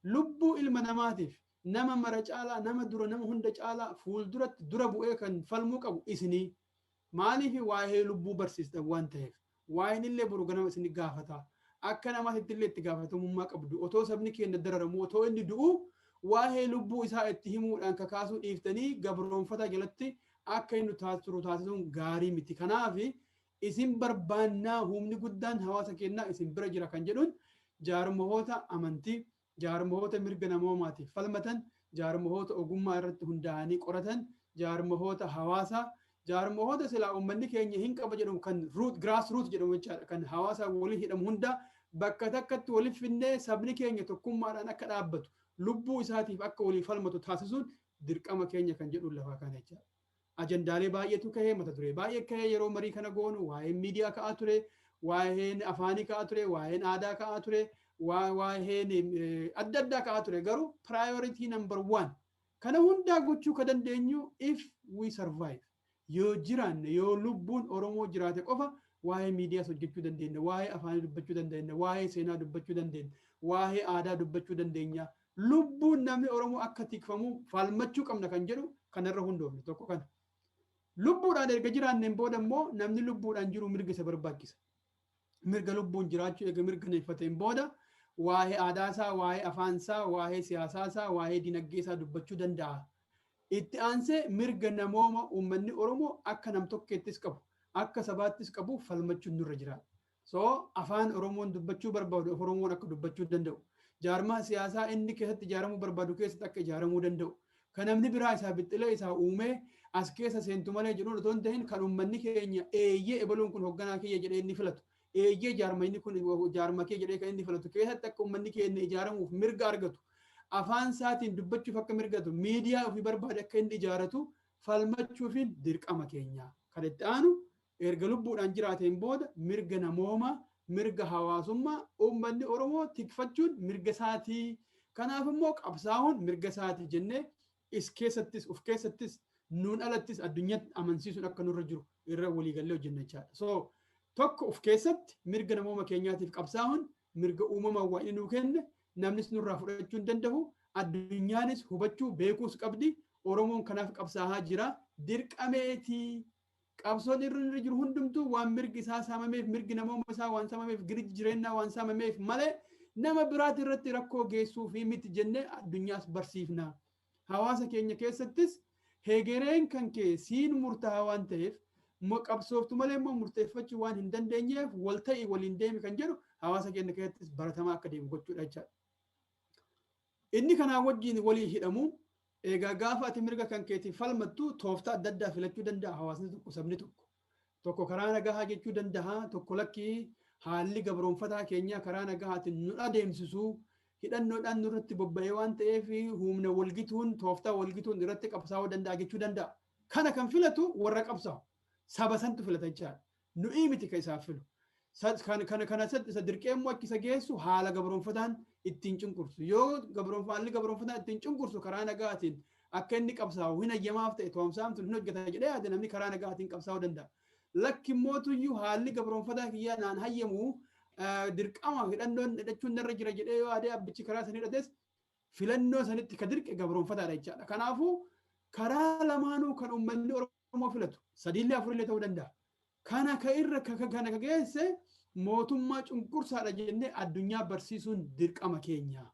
Lubbuu ilma namaatiif nama mara caalaa, nama dura, nama hunda caalaa fuulduratti dura bu'ee kan falmuu qabu isinii. Maaliif? Waa'ee lubbuu barsiistan waan ta'eef, waa'een illee boru ganama isin gaafata. Akka namaatitti illee itti gaafatamummaa qabdu. Otoo sabni keenya dararamu, otoo inni du'u, waa'ee lubbuu isaa itti himuudhaan kakaasuu dhiiftanii gabroonfata jalatti akka inni turu taasisuun gaarii miti. Kanaaf isin barbaannaa, humni guddaan hawaasa keenyaa isin bira jira kan jedhuun jaarmoota amantii, jaarmoota mirga namoomaatiif falmatan, jaarmoota ogummaa irratti hundaa'anii qoratan, jaarmoota hawaasaa, jaarmoota silaa uummanni keenya hin qaba jedhamu, kan root grass root jedhamu jechaadha, kan hawaasa waliin hidhamu hunda bakka takkatti waliif finnee sabni keenya tokkummaadhaan akka dhaabbatu, lubbuu isaatiif akka walii falmatu taasisuun dirqama keenya kan jedhu lafaa kana jechaadha. Ajandaalee baay'eetu kahee, mata duree baay'ee kahee. Yeroo marii kana goonu waa'een miidiyaa ka'aa ture, waa'een afaanii ka'aa ture, waa'een aadaa ka'aa ture, waa'een adda addaa ka'aa ture. Garuu priority number one, kana hundaa gochuu ka dandeenyu if we survive, yoo jiraanne, yoo lubbuun Oromoo jiraate qofa waa'ee miidiyaas hojjechuu dandeenya, waa'ee afaanii dubbachuu dandeenya, waa'ee seenaa dubbachuu dandeenya, waa'ee aadaa dubbachuu dandeenya. Lubbuun namni Oromoo akka tikfamu falmachuu qabna kan jedhu kanarra hundoofne, tokko kana. Lubbuudhaan erga jiraanneen booda immoo namni lubbuudhaan jiru mirga isa barbaachisa. Mirga lubbuun jiraachuu erga mirkaneeffateen booda waa'ee aadaasaa, waa'ee afaansaa, waa'ee siyaasaasaa, waa'ee dinagdeesaa dubbachuu danda'a. Itti aansee mirga namooma uummanni Oromoo akka nam tokkeettis qabu, akka sabaattis qabu falmachuun nurra jira. So afaan Oromoon dubbachuu barbaadu Oromoon akka dubbachuu danda'u. Jaarmaa siyaasaa inni keessatti ijaaramuu barbaadu keessatti akka ijaaramuu danda'u. Kan namni biraa isaa bixxilee isaa uumee as keessa seentu malee jedhuun otoo hin ta'in, kan uummanni keenya eeyyee ebaluun kun hoogganaa kiyya jedhee inni filatu. Eeyyee, jaarma inni kun jaarma kee jedhee kan inni filatu keessatti akka uummanni keenya ijaaramuuf mirga argatu. Afaan isaatiin dubbachuuf akka mirgatu, miidiyaa ofii barbaade akka inni ijaaratu falmachuufiin dirqama keenya. Kan itti aanu, erga lubbuudhaan jiraateen booda mirga namooma, mirga hawaasummaa uummanni Oromoo tikfachuun mirga isaatii. Kanaaf immoo qabsaa'uun mirga isaatii jennee is keessattis, uf keessattis Nuun alattis addunyaatti amansiisuun akka nurra jiru irra waliigallee hojjenna jechaadha. So tokko, of keessatti mirga namooma keenyaatiif qabsaa'uun mirga uumamaan waan inni nuu kenne, namnis nurraa fudhachuu hin danda'u. Addunyaanis hubachuu beekuus qabdi. Oromoon kanaaf qabsaa'aa jira. Dirqameetii qabsoon irra jiru hundumtuu waan mirgi isaa saamameef, mirgi namooma isaa waan saamameef, mirgi jireenyaa waan saamameef malee nama biraati irratti rakkoo geessuu fi miti jennee addunyaas barsiifna. Hawaasa keenya keessattis hegereen kan kee siin murtaa'aa waan ta'eef, qabsooftu malee immoo murteeffachuu waan hin dandeenyeef, wal ta'i, waliin deemi kan jedhu hawaasa keenya keessattis baratamaa akka deemu gochuudha jechaadha. Inni kanaa wajjin walii hidhamu, egaa gaafa ati mirga kan keetiif falmattu tooftaa adda addaa filachuu danda'a hawaasni tokko, sabni tokko. Tokko karaa nagahaa jechuu danda'a, tokko lakkii, haalli gabroonfataa keenyaa karaa nagahaatiin nu adeemsisuu, hidhannoodhaan nurratti bobba'ee waan ta'eef, humna walgituun, tooftaa walgituun irratti qabsaa'uu danda'a jechuu danda'a. Kana kan filatu warra qabsaa'u. Saba santu filata jechaadha. Nu'ii miti kan isaaf filu. Kana isa dirqee immoo akka isa geessu haala gabroonfataan ittiin cunqursu. Yoo haalli gabroonfataan ittiin cunqursu karaa nagaatiin akka inni qabsaa'u hin hayyamaaf ta'e, toomsaan sun hin hojjeta jedhee yaade, namni karaa nagaatiin qabsaa'uu danda'a. Lakki mootuyyuu haalli gabroonfataa kiyyaa naan hayyamu, dirqama hidhannoon hidhachuun narra jira jedhee yoo yaade, abbichi karaa san hidhates filannoo sanitti ka dirqe gabroonfataadha jechaadha. Kanaafuu karaa lamaanuu kan uummanni Oromoo filatu sadiillee afurillee ta'uu danda'a. Kana ka irra kana ka geesse mootummaa cunqursaadha jennee addunyaa barsiisuun dirqama keenya.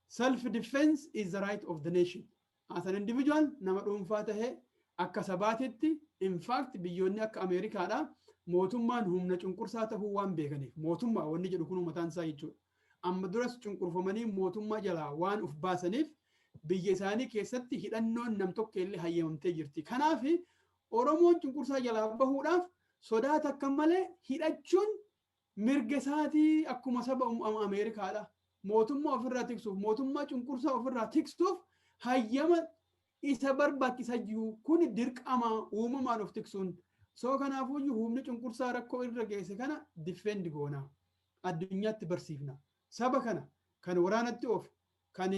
Self defense is the right of the nation. As an individual, nama dhuunfaa tahee, akka sabaatitti, in fact biyyoonni akka Ameerikaadha mootummaan humna cunqursaa tahuu waan beekaniif, mootummaa wanni jedhu kun mataan isaa jechuudha. Amma duras cunqurfamanii mootummaa jalaa waan uf baasaniif, biyya isaanii keessatti hidhannoon nam tokko illee hayyamamtee jirti. Kanaaf Oromoon cunqursaa jalaa bahuudhaaf sodaa takka malee hidhachuun mirga isaatii akkuma saba Ameerikaadha. Mootummaa ofirraa tiksuuf, mootummaa cunqursaa ofirraa tiksuuf hayyama isa barbaachisa jiru kun dirqama uumamaan of tiksuun. So kanaafuyyuu humni cunqursaa rakkoo irra geesse kana defend goona. Addunyaatti barsiifna. Saba kana kan waraanatti oofe, kan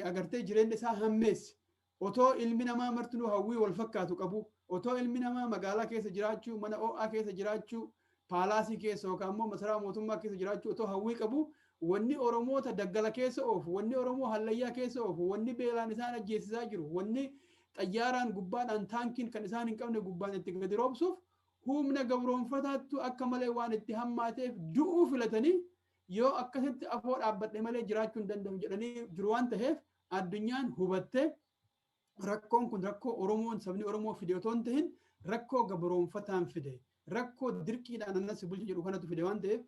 agartee jireenya isaa hammeesse, otoo ilmi namaa martinuu hawwii wal fakkaatu qabu, otoo ilmi namaa magaalaa keessa jiraachuu, mana ho'aa keessa jiraachuu, paalaasii keessa yookaan immoo masaraa mootummaa keessa jiraachuu otoo hawwii qabu, wanni Oromoota daggala keessa oofu, wanni Oromoo hallayyaa keessa oofu, wanni beelaan isaan ajjeesisaa jiru, wanni xayyaaraan gubbaadhaan taankiin kan isaan hin qabne gubbaan itti gadi roobsuuf, humna gabroonfataattu akka malee waan itti hammaateef du'uu filatanii, yoo akkasitti afoo dhaabbadhe malee jiraachuu hin danda'u jedhanii jiru waan ta'eef, addunyaan hubattee rakkoon kun rakkoo Oromoon, sabni Oromoo fide otoo hin ta'in, rakkoo gabroonfataan fide, rakkoo dirqiidhaan annas bulcha jedhu kanatu fide waan ta'eef,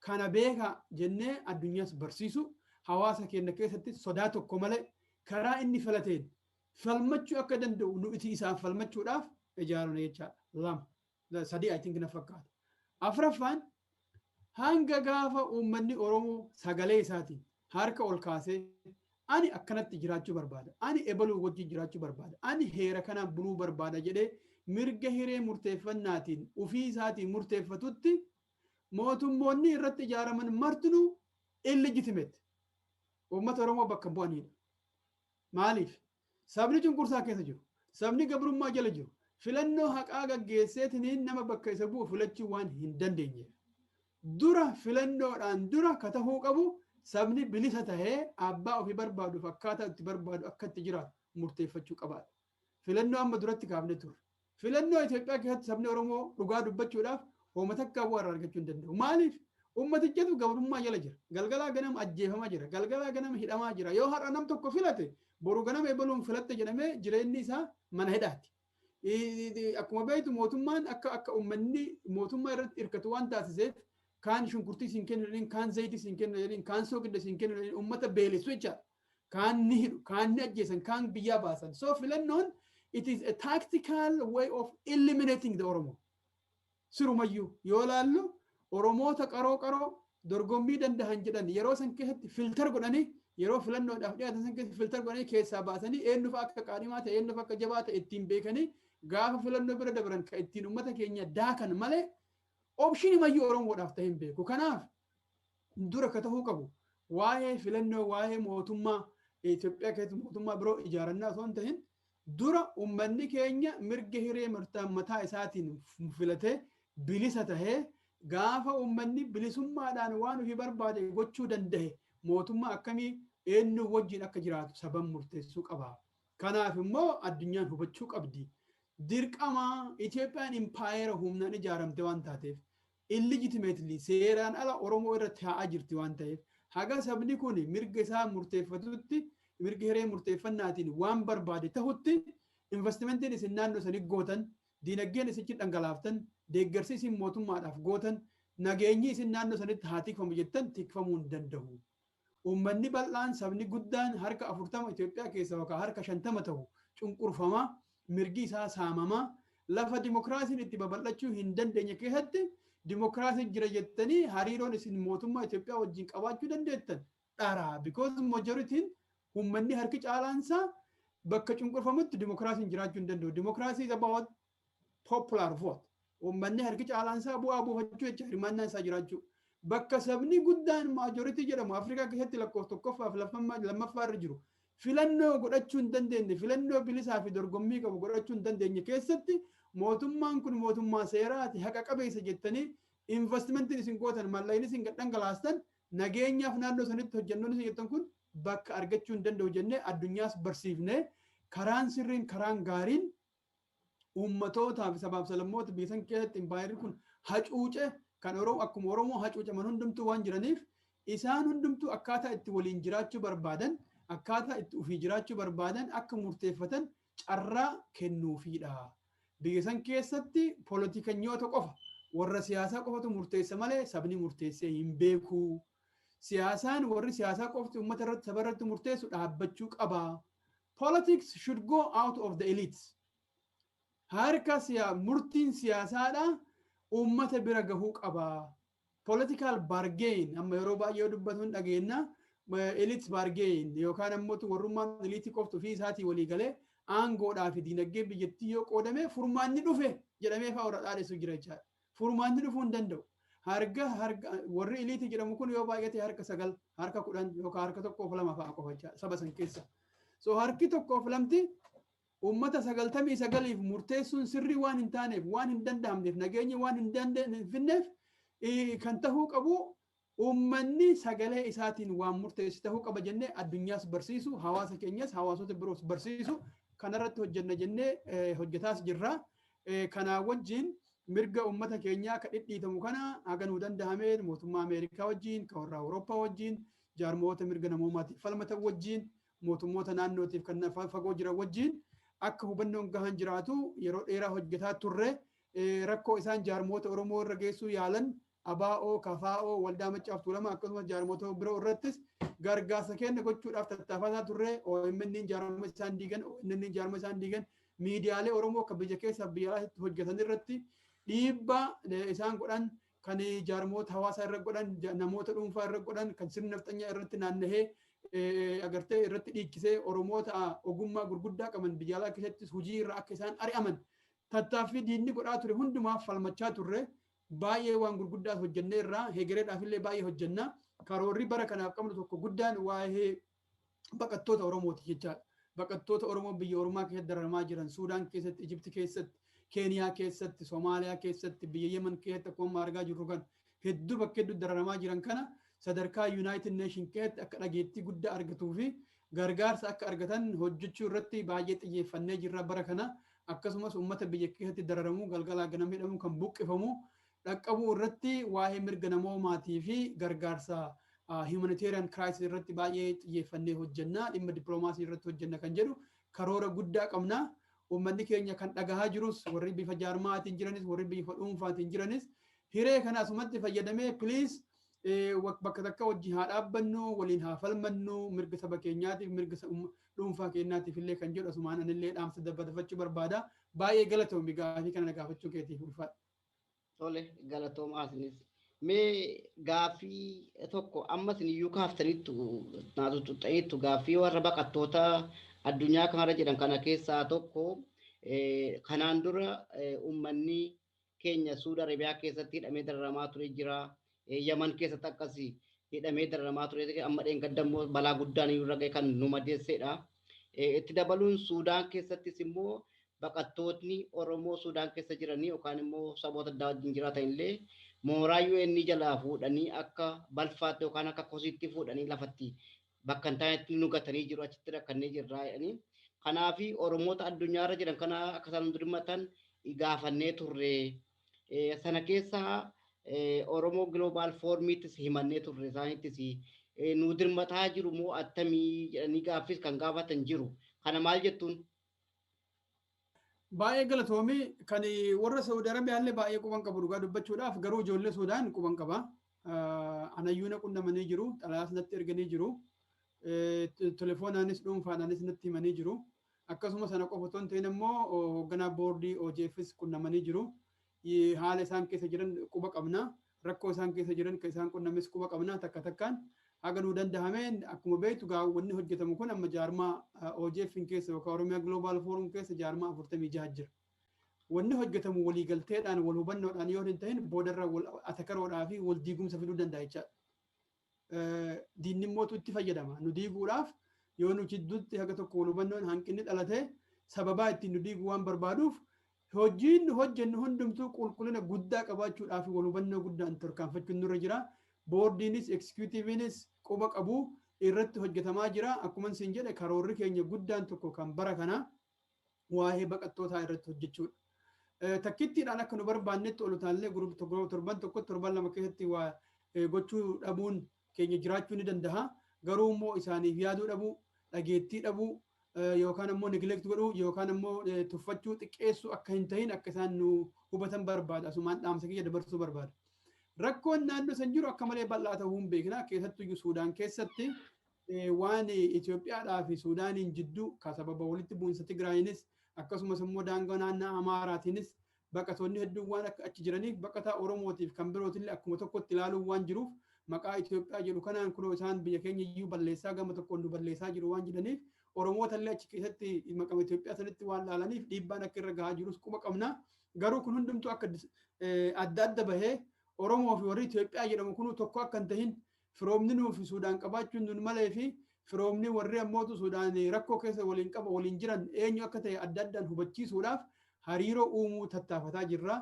kana beeka jennee addunyaas barsiisu, hawaasa keenya keessatti sodaa tokko malee karaa inni filateen falmachuu akka danda'u nu iti isaan falmachuudhaaf ijaarame jechaadha. Lama, sadii I think na fakkaata. Afraffaan, hanga gaafa uummanni Oromoo sagalee isaatiin harka ol kaasee "Ani akkanatti jiraachuu barbaada, ani ebaluu wajjin jiraachuu barbaada, ani heera kanaan buluu barbaada" jedhee mirga hiree murteeffannaatiin ufii isaatiin murteeffatutti, mootummoonni irratti ijaaraman martinuu illegitimate, uummata Oromoo bakka bu'anidha. Maaliif? Sabni cunqursaa keessa jiru, sabni gabrummaa jala jiru, filannoo haqaa gaggeesseetiniin nama bakka isa bu'u filachuu waan hin dandeenyeef. Dura, filannoodhaan dura ka tahuu qabu, sabni bilisa tahee abbaa ofii barbaaduuf akkaataa itti barbaadu akka itti jiraatu murteeffachuu qabaadha. Filannoo amma duratti kaafne turre. Filannoo Itoophiyaa keessatti sabni Oromoo dhugaa dubbachuudhaaf hooma takkaa bu'aa irraa argachuu hin danda'u. Maaliif? Uummatichatu gabrummaa jala jira. Galgalaa ganama ajjeefamaa jira. Galgalaa ganama hidhamaa jira. Yoo har'a nam tokko filate, boru ganama ebaluun filatte jedhamee jireenyi isaa mana hidhaati. Akkuma beektu, mootummaan akka uummanni mootummaa irratti hirkatu waan taasiseef, kaan shunkurtii siin kennu jedhaniin, kaan zayitii siin kennu jedhaniin, kaan soogidda siin kennu jedhaniin uummata beelessu jechaadha. Kaan ni hidhu, kaan ni ajjeesan, kaan biyyaa baasan. So filannoon, it is a tactical way of eliminating the Oromo. Sirumayyuu yoo laallu, Oromoota qaroo qaroo dorgommii dandahan jedhan yeroo san keessatti filter godhanii, yeroo filannoodhaaf dhiyaatan san keessatti filter godhanii keessaa baasanii, eenyufa akka qaadhimaa ta'e, eenyufa akka jabaa ta'e ittiin beekanii, gaafa filannoo bira dabran kan ittiin uummata keenya daakan malee option mayyuu Oromoodhaaf ta'e hin beeku. Kanaaf dura ka ta'uu qabu, waa'ee filannoo, waa'ee mootummaa Itoophiyaa keessatti mootummaa biroo ijaarannaa osoo hin ta'in Dura uummanni keenya mirga hiree mataa isaatiin filatee bilisa tahee, gaafa uummanni bilisummaadhaan waan ofii barbaade gochuu danda'e, mootummaa akkamii eenyu wajjin akka jiraatu saban murteessuu qaba. Kanaaf immoo addunyaan hubachuu qabdi. Dirqama Itoophiyaan impaayera humnaan ijaaramte waan taateef, illegitimately seeraan ala Oromoo irra taa'aa jirti waan ta'eef, haga sabni kun mirga isaa murteeffatutti, mirga hiree murteeffannaatiin waan barbaade tahutti, investimentiin isin naannoo sanii gootan, diinagdeen isichi dhangalaaftan, deeggarsi isin mootummaadhaaf gootan, nageenyi isin naannoo sanitti haa tikfamu jettan tikfamuu hin danda'u. Uummanni bal'aan, sabni guddaan harka 40 Itoophiyaa keessa yookaan harka 50 ta'u cunqurfamaa, mirgi isaa saamamaa, lafa dimokiraasiin itti babal'achuu hin dandeenye keessatti dimokiraasiin jira jettanii hariiroon isin mootummaa Itoophiyaa wajjin qabaachuu dandeettan dhara. Because majorityn, uummanni harki caalaansaa bakka cunqurfamutti dimokiraasiin jiraachuu hin danda'u. Dimokiraasii is about popular vote. Uummanni harki caalaansaa bu'aa buufachuu jecha, hirmaannaan isaa jiraachuu. Bakka sabni guddaan majority jedhamu, Afrikaa keessatti lakkoofsa tokkoffaa fi lammaffaa irra jiru, filannoo godhachuu hin dandeenye, filannoo bilisaa fi dorgommii qabu godhachuu hin dandeenye keessatti, mootummaan kun mootummaa seeraati, haqa qabeessa jettanii investimentiin isin gootan, maallaqni isin dhangalaastan, nageenyaaf naannoo sanitti hojjennoon isin jettan kun bakka argachuu hin danda'u jennee addunyaas barsiifnee, karaan sirriin, karaan gaariin uummatootaa fi sabaaf sablammoota biyya san keessatti impaayerri kun hacuuce, kan Oromoo akkuma Oromoo hacuucaman hundumtuu waan jiraniif, isaan hundumtuu akkaataa itti waliin jiraachuu barbaadan, akkaataa itti ofii jiraachuu barbaadan akka murteeffatan carraa kennuufiidha. Biyya san keessatti poolitikanyoota qofa, warra siyaasaa qofatu murteessa malee sabni murteessee hin beeku. Siyaasaan warri siyaasaa qofti uummata irratti, saba irratti murteessu dhaabbachuu qaba. Politics should go out of the elites. Harka murtiin siyaasaadha uummata bira gahuu qaba. Political bargain amma yeroo baay'ee dubbatu hin dhageenya. Elite bargain yookaan ammoo warrummaan eliitii qofti ofii isaatii walii galee aangoodhaa fi diinagdee biyyattii yoo qoodame furmaanni dhufe jedhamee fa'aa warra dhaadessu jira jechaadha. Furmaanni dhufuu hin danda'u. Harka harka warri eliitii jedhamu kun yoo baay'ate harka 9, harka 10 yookaan harka tokkoof lama fa'a qofa jechaadha saba san keessa. So harki tokkoof lamti uummata 99f murteessuun sirrii waan hin taaneef, waan hin danda'amneef, nageenya waan hin finneef, kan tahuu qabu uummanni sagalee isaatiin waan murteessu tahuu qaba jennee addunyaas barsiisu, hawaasa keenyas hawaasota biroos barsiisu kanarratti hojjenna jennee hojjetaas jirra. Kanaa wajjin mirga uummata keenyaa ka dhidhiitamu kana haga nuu danda'ameen mootummaa Ameerikaa wajjin, ka warra Awurooppaa wajjin, jaarmoota mirga namoomaatiif falmatan wajjin, mootummoota naannootiif kan fagoo jiran wajjin akka hubannoon gahan jiraatu yeroo dheeraa hojjetaa turre. Rakkoo isaan jaarmoota Oromoo irra geessuu yaalan, ABO, KFO, Waldaa Maccaaf Tuulama, akkasumas jaarmoota biroo irrattis gargaarsa kenna gochuudhaaf tattaafataa turre. OMN jaarma isaan diigan, ONN jaarma isaan diigan, miidiyaalee Oromoo akka biyya keessaa biyya alaatti hojjetan irratti dhiibbaa isaan godhan, kan jaarmoota hawaasaa irra godhan, namoota dhuunfaa irra godhan, kan sirna nafxanyaa irratti naannahee agartee irratti dhiichisee Oromoota ogummaa gurguddaa qaban biyya alaa keessattis hojii irra akka isaan ari'aman tattaaffii diinni godhaa ture hundumaaf falmachaa turre. Baay'ee waan gurguddaas hojjennee irraa, hegereedhaaf illee baay'ee hojjenna. Karoorri bara kanaaf qabnu tokko guddaan waa'ee baqattoota Oromooti jechaadha. Baqattoota Oromoo biyya Oromaa keessatti dararamaa jiran, Suudaan keessatti, Ijipti keessatti, Keeniyaa keessatti, Somaaliyaa keessatti, biyya Yemen keessatti, akkuma argaa jirru kan hedduu bakka hedduu dararamaa jiran kana sadarkaa United Nation keessatti akka dhageettii guddaa argatuu fi gargaarsa akka argatan hojjechuu irratti baay'ee xiyyeeffannee jirra bara kana. Akkasumas uummata biyya keessatti dararamuu, galgalaa ganama hidhamuu, kan buqqifamu dhaqqabuu irratti, waa'ee mirga namoomaatii fi gargaarsa humanitarian crisis irratti baay'ee xiyyeeffannee hojjenna, dhimma dippiloomaasii irratti hojjenna kan jedhu karoora guddaa qabna. Uummanni keenya kan dhagahaa jirus, warri bifa jaarmaatiin jiranis, warri bifa dhuunfaatiin jiranis, hiree kana asumatti fayyadamee please bakka takka wajjin haa dhaabbannu, waliin haa falmannu, mirga saba keenyaatiif, mirga dhuunfaa keenyaatiif illee kan jedhu asumaan anillee dhaamsa dabarfachuu barbaada. Baay'ee galatoomi gaafii kana na gaafachuu keetiif, ulfaadha. Tole, galatoomaa isinis. Mee gaaffii tokko amma isin iyyuu kaaftaniittu, naatu xuxxaniittu, gaaffii warra baqattoota addunyaa kanarra jiran kana keessaa tokko, kanaan dura uummanni keenya Suudi Arabiyaa keessatti hidhamee dararamaa ture jira. Yaman keessatti akkasii hidhamee dararamaa ture. Amma dheengadda immoo balaa guddaan irra ga'e kan nu madeessedha. Itti dabaluun Suudaan keessattis immoo baqattootni Oromoo Suudaan keessa jiranii yookaan immoo saboota addaa wajjin jiraatan illee mooraa UN jalaa fuudhanii akka balfaatti yookaan akka kosiitti fuudhanii lafatti bakka hin taanetti nu gatanii jiru, achitti rakkannee jirra jedhanii. Kanaafi Oromoota addunyaarra jiran kana akka isaan dirmatan gaafannee turre. Sana keessaa Oromoo Global Forumiittis himannee turre, isaanittis nu dirmataa jiru moo attamii jedhanii gaaffis kan gaafatan jiru. Kana maal jettuun? Baay'ee galatoomii. Kan warra Saudi Arabiyaallee baay'ee quban qabu dhugaa dubbachuudhaaf, garuu ijoollee Suudaan quban qaba. Anayyuu na qunnamanii jiru, xalayaas natti erganii jiru, telefoonaanis dhuunfaadhaanis natti himanii jiru. Akkasuma sana qofa otoo hin ta'in immoo hoogganaa boordii OGFs qunnamanii jiru. Haala isaan keessa jiran quba qabna. Rakkoo isaan keessa jiran kan isaan qunnames quba qabna takka takkaan. Haga nuu danda'ameen, akkuma beektu gaa, wanni hojjetamu kun amma jaarmaa OGF keessa yookaan Oromiyaa Global Forum keessa jaarmaa 46 jira. Wanni hojjetamu waliigalteedhaan, wal hubannoodhaan yoo hin ta'in, boodarra wal atakaroodhaa fi wal diigumsa fiduu danda'a jechaadha. Diinni immootu itti fayyadama. Nu diiguudhaaf yoo nu jidduutti haga tokko wal hubannoon hanqinni dhalate, sababaa ittiin nu diiguu waan barbaaduuf, hojiin nu hojjennu hundumtuu qulqullina guddaa qabaachuudhaaf wal hubannoo guddaan tarkaanfachuun nurra jira. Boordiinis executiveinis quba qabu, irratti hojjetamaa jira. Akkuma isin jedhe, karoorri keenya guddaan tokko kan bara kana waa'ee baqattootaa irratti hojjechuudha. Takkittiidhaan akka nu barbaannetti ol utaallee torban tokko, torban 2 keessatti waa gochuu dhabuun keenya jiraachuu ni danda'a. Garuu immoo isaaniif yaaduu dhabuu, dhageettii dhabuu yookaan immoo neglect godhuu yookaan immoo tuffachuu, xiqqeessuu akka hin tahin akka isaan nu hubatan barbaada. Asumaan dhaamsa kiyya dabarsuu barbaada. Rakkoon naannoo san jiru akka malee bal'aa ta'uu hin beekna. Keessattuu Suudaan keessatti waan Itoophiyaadhaa fi Suudaaniin jidduu ka sababa walitti bu'insa Tigraayinis, akkasumas immoo daangaa naannoo Amaaraatiinis baqatoonni hedduun waan akka achi jiraniif, baqataa Oromootiif kan birootillee akkuma tokkotti ilaaluun waan jiruuf, maqaa Itoophiyaa jedhu kanaan kunoo isaan biyya keenya iyyuu balleessaa, gama tokkoon nu balleessaa jiru waan jedhaniif, Oromoota illee achi keessatti maqama Itoophiyaa sanitti waan laalaniif dhiibbaan akka irra gahaa jirus quba qabna. Garuu kun hundumtuu akka adda adda bahee, Oromoo fi warri Itoophiyaa jedhamu kun tokko akka hin tahin, firoomni nuu fi Suudaan qabaachuun nun malee fi firoomni warri ammootu Suudaan rakkoo keessa waliin qaba waliin jiran eenyu akka ta'e adda addaan hubachiisuudhaaf hariiroo uumuu tattaafataa jirra.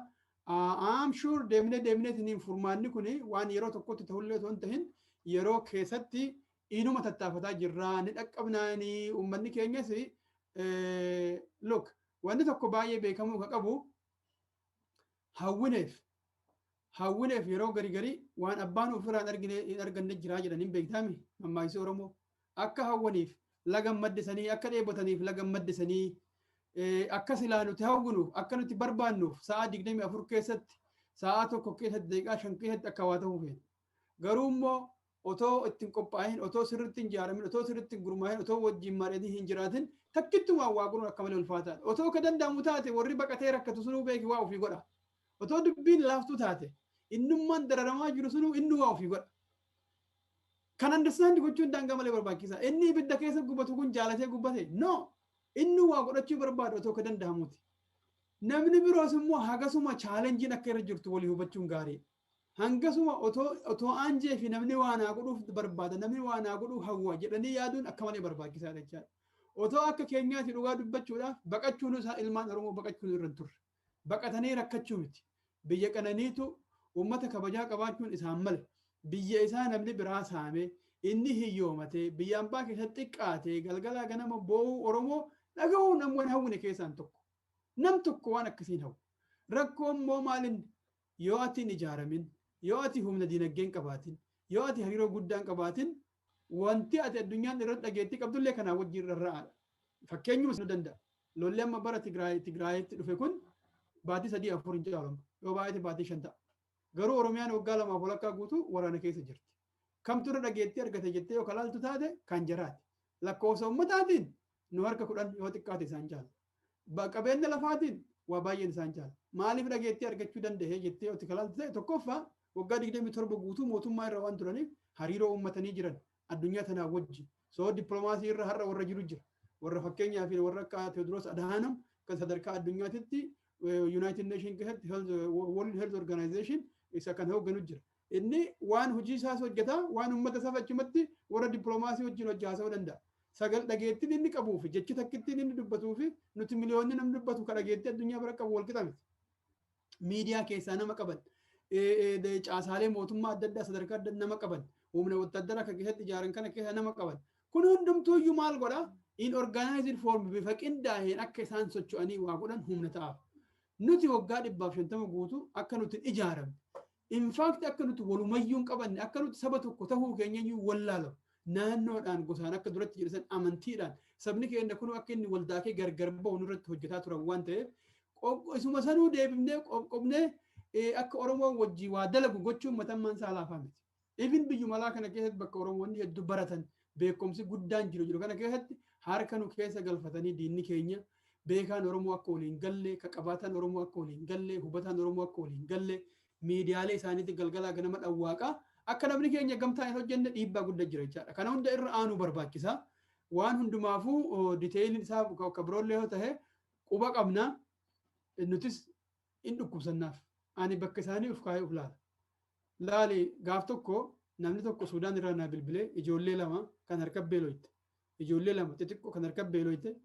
I'm sure deemnee deemneetiin furmaanni kun waan yeroo tokkotti ta'ullee osoo hin tahin, yeroo keessatti inuma tattaafataa jirra, ni dhaqqabnaanii. Uummanni keenyas, look, wanni tokko baay'ee beekamuu ka qabu, hawwineef yeroo gari gari waan abbaan ofirraa hin arganne jiraa jedhanii, beektaami mammaaksi Oromoo, akka hawwaniif laga maddisanii, akka dheebotaniif laga maddisanii, akka silaa nuti hawwinuuf, akka nuti barbaannuuf sa'a 24 keessatti, sa'a 1 keessatti, daqiiqaa 5 keessatti akka waa ta'uu feena. Garuu immoo otoo ittiin qophaa'in, otoo sirriitti hin ijaaramin, otoo sirriitti hin gurmaa'in, otoo wajjin mari'atii hin jiraatin, takkittumaan waa godhuun akka malee ulfaataadha. Otoo ka danda'amu taate, warri baqatee rakkatu sunuu beeki waa ofii godha. Otoo dubbiin laaftuu taate, innummaan dararamaa jiru sunuu inni waa ofii godha. Kan understand gochuun daangaa malee barbaachisaa. Inni ibidda keessa gubatu kun jaalatee gubbate? No. Inni waa godhachuu barbaadu otoo ka danda'amuuti. Namni biroos immoo hagasuma challengeiin akka irra jirtu walii hubachuun gaariidha. Hangasuma otoo aanjee fi namni waa naa godhuuf barbaada, namni waa naa godhuu hawwa jedhanii yaaduun akka malee barbaachisaadha jechaadha. Otoo akka keenyaatti dhugaa dubbachuudhaaf, baqachuun isaa, ilmaan Oromoo baqachuun irra hin turre. Baqatanii rakkachuu miti. Biyya qananiitu uummata kabajaa qabaachuun isaan male. Biyya isaa namni biraa saamee, inni hiyyoomatee, biyya ambaa keessatti xiqqaatee, galgalaa ganama boo'uu Oromoo dhaga'uu namni hawwine keessaan tokko. Nam tokko waan akkasiin hawwu. Rakkoo immoo maalin, yoo ati hin ijaaramin, yoo ati humna diinagdee hin qabaatin, yoo ati hariiroo guddaa hin qabaatin, wanti ati addunyaan irratti dhageettii qabdullee kanaa wajjin rarra'aadha. Fakkeenyuma nu danda'a. Lolli amma bara Tigraayitti dhufe kun baatii 3, 4 hin caalu. Yoo baay'ate baatii 5 ta'a. Garuu Oromiyaan waggaa 2f walakkaa guutuu waraana keessa jirti. Kamtu irra dhageettii argate jettee yoo kalaaltu taate, kan jaraati. Lakkoofsa uummataatiin nu harka 10 yoo xiqqaate isaan caala. Qabeenya lafaatiin waa baay'een isaan caala. Maaliif dhageettii argachuu danda'e jettee yoo kalaaltu ta'e, tokkoffaa waggaa 27 guutuu mootummaa irra waan turaniif hariiroo uummatanii jiran addunyaa tanaa wajji. So dippiloomaasii irra har'a warra jiru jira. Warra fakkeenyaaf warra akka Teewodiroos Adhanom kan sadarkaa addunyaatitti United Nation keessatti World Health Organization isa kan hoogganu jira. Inni waan hojii isaas hojjeta, waan uummata isaa achumatti warra dippiloomaasii wajjin hojii haasa'uu danda'a. Sagal dhageettiin inni qabuu fi jechi takkittiin inni dubbatuu fi nuti miliyoonni namni dubbatu ka dhageettii addunyaa bira qabu wal qixa miti. Miidiyaa keessaa nama qaban, caasaalee mootummaa adda addaa sadarkaa adda nama qaban, humna wattaaddara kan keessatti ijaaran kana keessa nama qaban. Kun hundumtuuyyuu maal godha? In organized form, bifa qindaa'een akka isaan socho'anii waa godhan humna ta'aaf. Nuti waggaa 150 guutuu akka nuti hin ijaaramne. In fact, akka nuti walumayyuu hin qabanne, akka nuti saba tokko tahuu keenyayyuu wallaalamu. Naannoodhaan, gosaan, akka duratti jedhan amantiidhaan sabni keenya kun akka inni waldaakee gargar bahu nurratti hojjetaa turan waan ta'eef, isuma sanuu deebifnee qoqqobnee akka Oromoon wajjii waa dalagu gochuun matammaan isaa laafaa miti. Even biyyuma alaa kana keessatti, bakka Oromoonni hedduu baratan, beekumsi guddaan jiru kana keessatti, harka nu keessa galfatanii diinni keenya beekaan Oromoo akka waliin galle, ka qabaatan Oromoo akka waliin galle, hubataan Oromoo akka waliin galle, miidiyaalee isaaniitti galgalaa ganama dhawwaaqaa akka namni keenya gamtaa hin hojjenne dhiibbaa guddaa jira jechaadha. Kana hunda irra aanuu barbaachisa. Waan hundumaafuu detailiin isaa akka biroollee yoo ta'e quba qabna, nutis in dhukkubsannaaf. Ani bakka isaanii uf kaayee uf laala. Laali, gaaf tokko namni tokko Suudaan irraa naa bilbilee, ijoollee lama kan harka beeloyte. Ijoollee lama xixiqqoo kan harka beeloyte.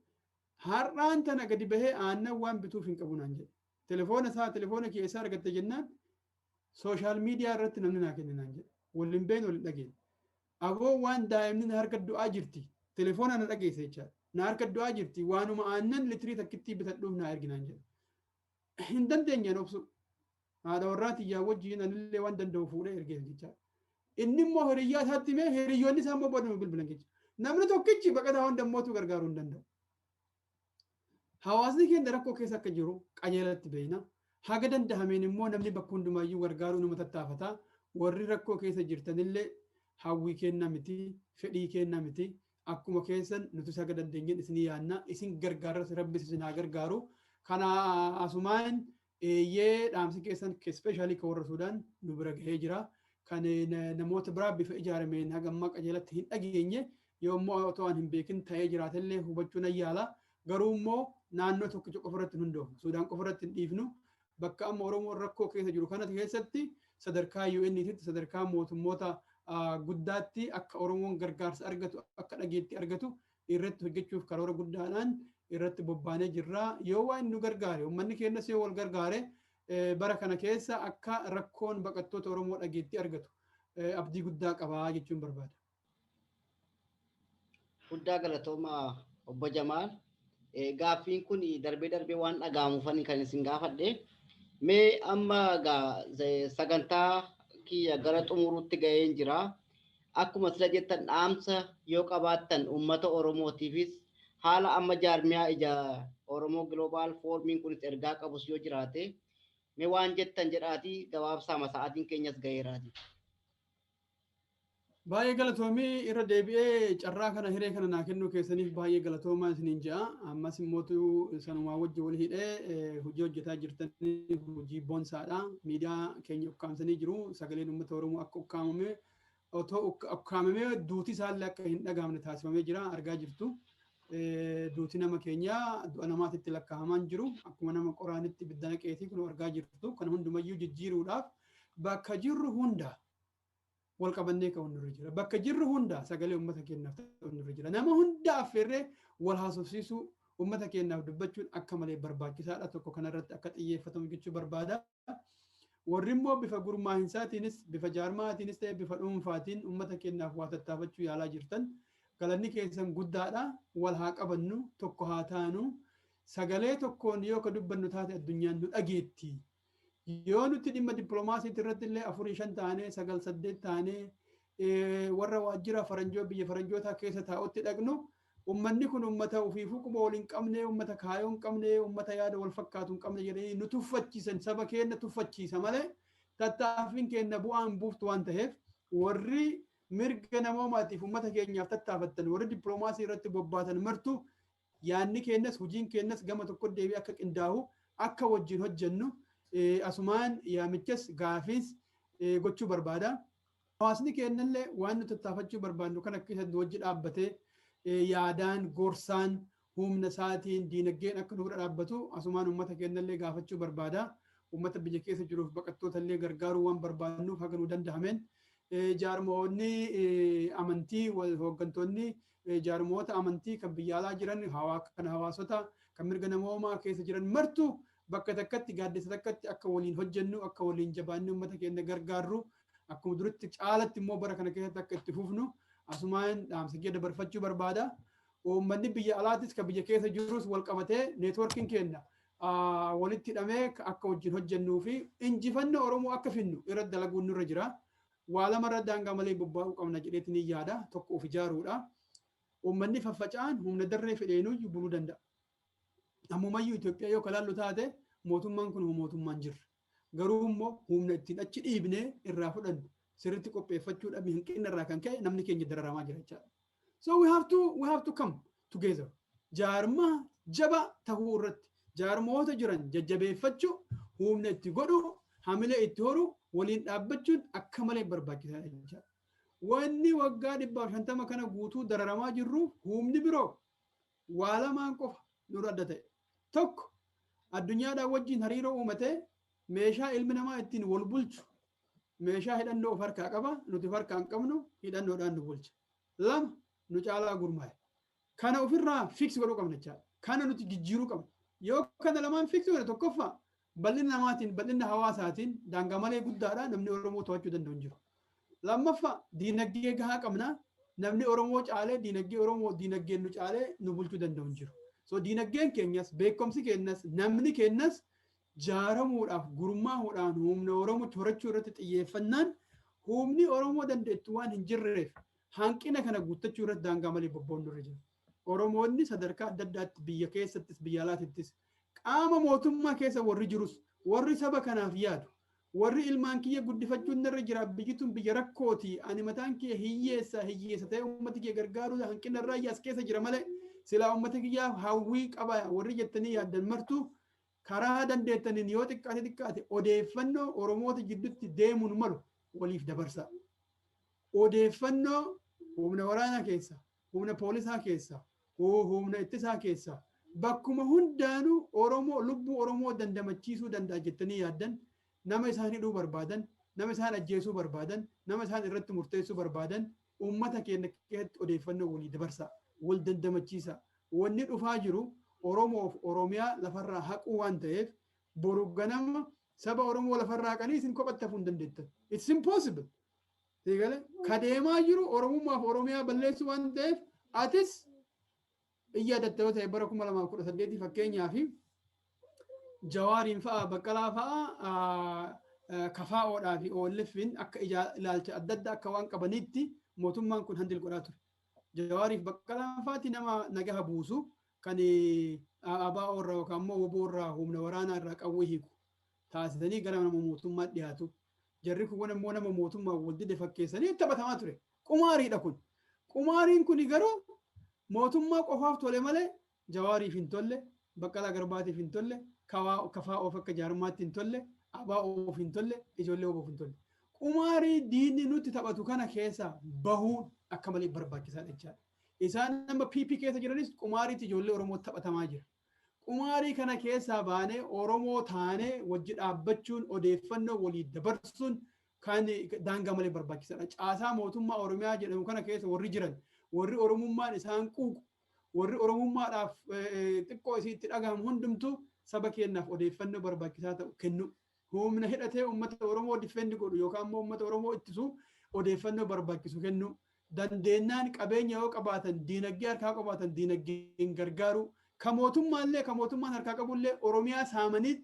Har'aan tana gadi bahee aannan waan bituuf hin qabu naan jedhe. Telefoona isaa, telefoona kee eessaa argatte jennaan, social media irratti namni naa kenne naan jedhe. Waliin beeknu, waliin dhageenye. Aboo, waan daa'imni na harka du'aa jirti. Telefoona na dhageesse jechaadha. Na harka du'aa jirti. Waanuma aannan litirii takkittii bitadhuuf naa ergi naan jedhe. Hin dandeenyeen obsu. Haadha warraa tiyyaa wajjin anillee waan danda'u fuudhee ergeef jechaadha. Inni immoo hiriyyaa isaatti himee, hiriyyoonni isaa immoo booduma bilbilan jecha. Namni tokkichi baqataa hunda mootuu gargaaruu hin danda'u. Hawaasni keenya rakkoo keessa akka jiru qajeelatti beekna. Haga danda'ameen immoo namni bakka hundumaayyuu gargaaruu nama tattaafata. Warri rakkoo keessa jirtanillee hawwii kenna miti, fedhii kenna miti. Akkuma keessan nuti haga dandeenyeen isin yaanna. Isin gargaarras, Rabbis isin haa gargaaru. Kana asumaan eeyyee, dhaamsi keessan especially kan warra Suudaan nu bira gahee jira. Kan namoota biraa bifa ijaarameen haga ammaa qajeelatti hin dhageenye, yoo immoo otoo an hin beekin ta'ee jiraatellee hubachuu nan yaala. Garuu immoo naannoo tokkicha qofa irratti hin hundoofnu. Suudaan qofa irratti hin dhiifnu. Bakka amma Oromoon rakkoo keessa jiru kana keessatti sadarkaa UN'titti, sadarkaa mootummoota guddaatti akka Oromoon gargaarsa argatu, akka dhageetti argatu irratti hojjechuuf karoora guddaadhaan irratti bobbaanee jirra. Yoo waan nu gargaare, uummanni keenyas yoo wal gargaare, bara kana keessa akka rakkoon baqattoota Oromoo dhageetti argatu abdii guddaa qabaa jechuun barbaada. Guddaa galatooma, obbo Jamaal. Gaaffiin kun darbee darbee waan dhaga'amuufani kan isin gaafadhe. Mee amma sagantaa kiyya gara xumuruutti ga'een jira. Akkuma sila jettan, dhaamsa yoo qabaattan uummata Oromootiifis, haala amma jaarmiyaa ija Oromoo Global Forumiin kunis ergaa qabus yoo jiraate, mee waan jettan jedhaatii gabaabsaama, sa'aatiin keenyas ga'eeraati. Baay'ee galatoomii. Irra deebi'ee carraa kana, hiree kana naa kennuu keessaniif baay'ee galatoomaa isiniin jedha. Ammas immootu sanumaa wajji wal hidhee hojii hojjetaa jirtanii hojii boonsaadha. Miidiyaa keenya ukkaamsanii jiru. Sagaleen uummata Oromoo akka ukkaamame, otoo ukkaamamee duuti isaallee akka hin dhagahamne taasifamee jira, argaa jirtu. Duuti nama keenyaa du'a namaatitti lakkaa'amaa jiru. Akkuma nama qoraanitti ibidda naqeetii kun argaa jirtu. Kana hundumayyuu jijjiiruudhaaf bakka jirru hunda wal qabannee ka'uun nurra jira. Bakka jirru hunda sagalee uummata keenyaaf ta'uun nurra jira. Nama hunda affeerree wal haasofsiisuu, uummata keenyaaf dubbachuun akka malee barbaachisaadha. Tokko kanarratti akka xiyyeeffatamu jechuu barbaada. Warri immoo bifa gurmaahinsaatiinis, bifa jaarmaatiinis ta'e bifa dhuunfaatiin uummata keenyaaf waa tattaafachuu yaalaa jirtan, galanni keessan guddaadha. Wal haa qabannu, tokko haa taanu. Sagalee tokkoon yoo ka dubbannu taate addunyaan nu dhageetti. Yoo nuti dhimma dippiloomaasiitti irratti illee afurii shan taanee, sagal saddeet taanee warra waajjira faranjoo biyya faranjootaa keessa taa'utti dhaqnu, ummanni kun ummata ofiifuu quba wal hin qabne, ummata kaayoo hin qabne, ummata yaada wal fakkaatu hin qabne jedhanii nu tuffachiisan, saba keenya tuffachiisa malee tattaaffiin keenya bu'aan buuftu waan ta'eef, warri mirga namoomaatiif ummata keenyaaf tattaafattan, warri dippiloomaasii irratti bobbaatan martu, yaadni keenyas hojiin keenyas gama tokko deebi'ee akka qindaa'u, akka wajjin hojjennu asumaan yaamichas gaafiis gochuu barbaada. Hawaasni keenyallee waan nu tattaafachuu barbaannu kan akka isatti wajji dhaabbatee yaadaan, gorsaan, humna isaatiin, diinagdeen akka nu bira dhaabbatu asumaan uummata keenyallee gaafachuu barbaada. Uummata biyya keessa jiruuf baqattoota illee gargaaruu waan barbaannuuf haga nu danda'ameen, jaarmoonni amantii, hooggantoonni Jaarmoota amantii kan biyya alaa jiran, kan hawaasota kan mirga namoomaa keessa jiran martuu bakka takkatti, gaaddisa takkatti akka waliin hojjennu, akka waliin jabaanne uummata keenya gargaarru, akkuma duritti caalatti immoo bara kana keessatti akka itti fufnu asumaan dhaamsa kiyya dabarfachuu barbaada. Uummanni biyya alaatis kan biyya keessa jirus wal qabatee, networkiin keenya walitti hidhamee akka wajjin hojjennuu fi injifannoo Oromoo akka finnu irratti dalaguun nurra jira. Waa lamarra daangaa malee bobba'uu qabna jedheetiin ni yaada. Tokko of ijaaruudha. Uummanni faffaca'an humna darree fedheenuyyuu buluu danda'a. Ammumayyuu Itoophiyaa yoo kalaallu taate, mootummaan kun mootummaan jirra. Garuu immoo humna ittiin achi dhiibnee irraa fudhannu sirriitti qopheeffachuu dhabni hanqina irraa kan ka'e namni keenya dararamaa jira jechaadha. So we have to come together. Jaarmaa jaba tahuu irratti jaarmoota jiran jajjabeeffachuu, humna itti godhu, hamilee itti horu, waliin dhaabbachuun akka malee barbaachisaadha jechaadha. Wanni waggaa 150 kana guutuu dararamaa jirru humni biroo waa lamaan qofa nurra adda ta'e. Tokko, addunyaadhaan wajjin hariiroo uumatee meeshaa ilmi namaa ittiin wal bulchu, meeshaa hidhannoo of harkaa qaba, nuti of harkaa hin qabnu, hidhannoodhaan nu bulcha. Lama, nu caalaa gurmaa'e. Kana ofirraa fix godhuu qabna jechaadha. Kana nuti jijjiiruu qabna. Yoo kana lamaan fix godhe, tokkoffaa bal'ina namaatiin, bal'ina hawaasaatiin daangaa malee guddaadha, namni Oromoo to'achuu danda'u hin jiru. Lammaffaa, diinagdee gahaa qabna, namni Oromoo caalee, diinagdee Oromoo, diinagdeen nu caalee nu bulchuu danda'u hin jiru. So diinagdeen keenyas, beekumsi keenyas, namni keenyas jaaramuudhaaf, gurmaa'uudhaan humna Oromoo horachuu irratti xiyyeeffannaan, humni Oromoo dandeettu waan hin jirreef hanqina kana guuttachuu irratti daangaa malee bobba'uun irra jira. Oromoonni sadarkaa adda addaatti biyya keessattis biyya alaatittis qaama mootummaa keessa warri jirus, warri saba kanaaf yaadu, warri ilmaan kiyya guddifachuun irra jira, biyyi tun biyya rakkooti, ani mataan kiyya hiyyeessa, hiyyeessa ta'e uummata kiyya gargaaruu hanqina irraa as keessa jira malee silaa uummata kiyyaaf hawwii qaba warri jettanii yaaddan martuu, karaa dandeettaniin yoo xiqqaate xiqqaate odeeffannoo Oromoota jidduutti deemuun malu waliif dabarsa. Odeeffannoo humna waraanaa keessa, humna poolisaa keessa, humna ittisaa keessa, bakkuma hundaanuu Oromoo, lubbuu Oromoo dandamachiisuu danda'a jettanii yaaddan, nama isaan hidhuu barbaadan, nama isaan ajjeesuu barbaadan, nama isaan irratti murteessuu barbaadan, uummata keenya keessatti odeeffannoo walii dabarsa, wal dandamachiisa. Wanni dhufaa jiru Oromoof Oromiyaa lafarraa haquu waan ta'eef, boru ganama saba Oromoo lafarraa haqanii isin kophatti hafuu hin dandeettan. It's impossible. Siigale ka deemaa jiru Oromummaaf Oromiyaa balleessuu waan ta'eef, atis iyya yaadatta yoo ta'e, bara 2018 fakkeenyaa fi Jawaariin fa'a, Baqqalaa fa'a, KFOdhaa fi OLFin akka ilaalcha adda addaa akka waan qabaniitti mootummaan kun handle godhaa ture. Jawaariif Baqqalaan fa'aati nama nagaha buusu kan ABO irraa yookaan immoo WBO irraa, humna waraanaa irraa qawwee hiiku taasisanii gara nama mootummaa dhiyaatu. Jarri kun immoo nama mootummaa wal dide fakkeessanii taphatamaa ture. Qumaariidha kun. Qumaariin kun garuu mootummaa qofaaf tole malee Jawaariif hin tolle, Baqqalaa Garbaatiif hin tolle, KFOf akka jaarmaatti hin tolle, ABOf hin tolle, ijoollee WBOf hin tolle. Qumaarii diinni nutti taphatu kana keessa bahuun akka malee barbaachisaadha jechaadha. Isaan nama PP keessa jiranis qumaariitti ijoollee Oromoo taphatamaa jira. Qumaarii kana keessaa baanee Oromoo taanee wajji dhaabbachuun, odeeffannoo walii dabarsuun kan daangaa malee barbaachisaadha. Caasaa mootummaa Oromiyaa jedhamu kana keessa warri jiran, warri Oromummaan isaan quuqu, warri Oromummaadhaaf xiqqoo isii itti dhagahamu hundumtuu saba keenyaaf odeeffannoo barbaachisaa ta'u kennu. Humna hidhatee uummata Oromoo defend godhu yookaan immoo uummata Oromoo ittisu odeeffannoo barbaachisu kennu. Dandeennaan qabeenya yoo qabaatan, diinagdee harkaa qabaatan, diinagdeen gargaaru. Ka mootummaallee, ka mootummaan harkaa qabullee, Oromiyaa saamanii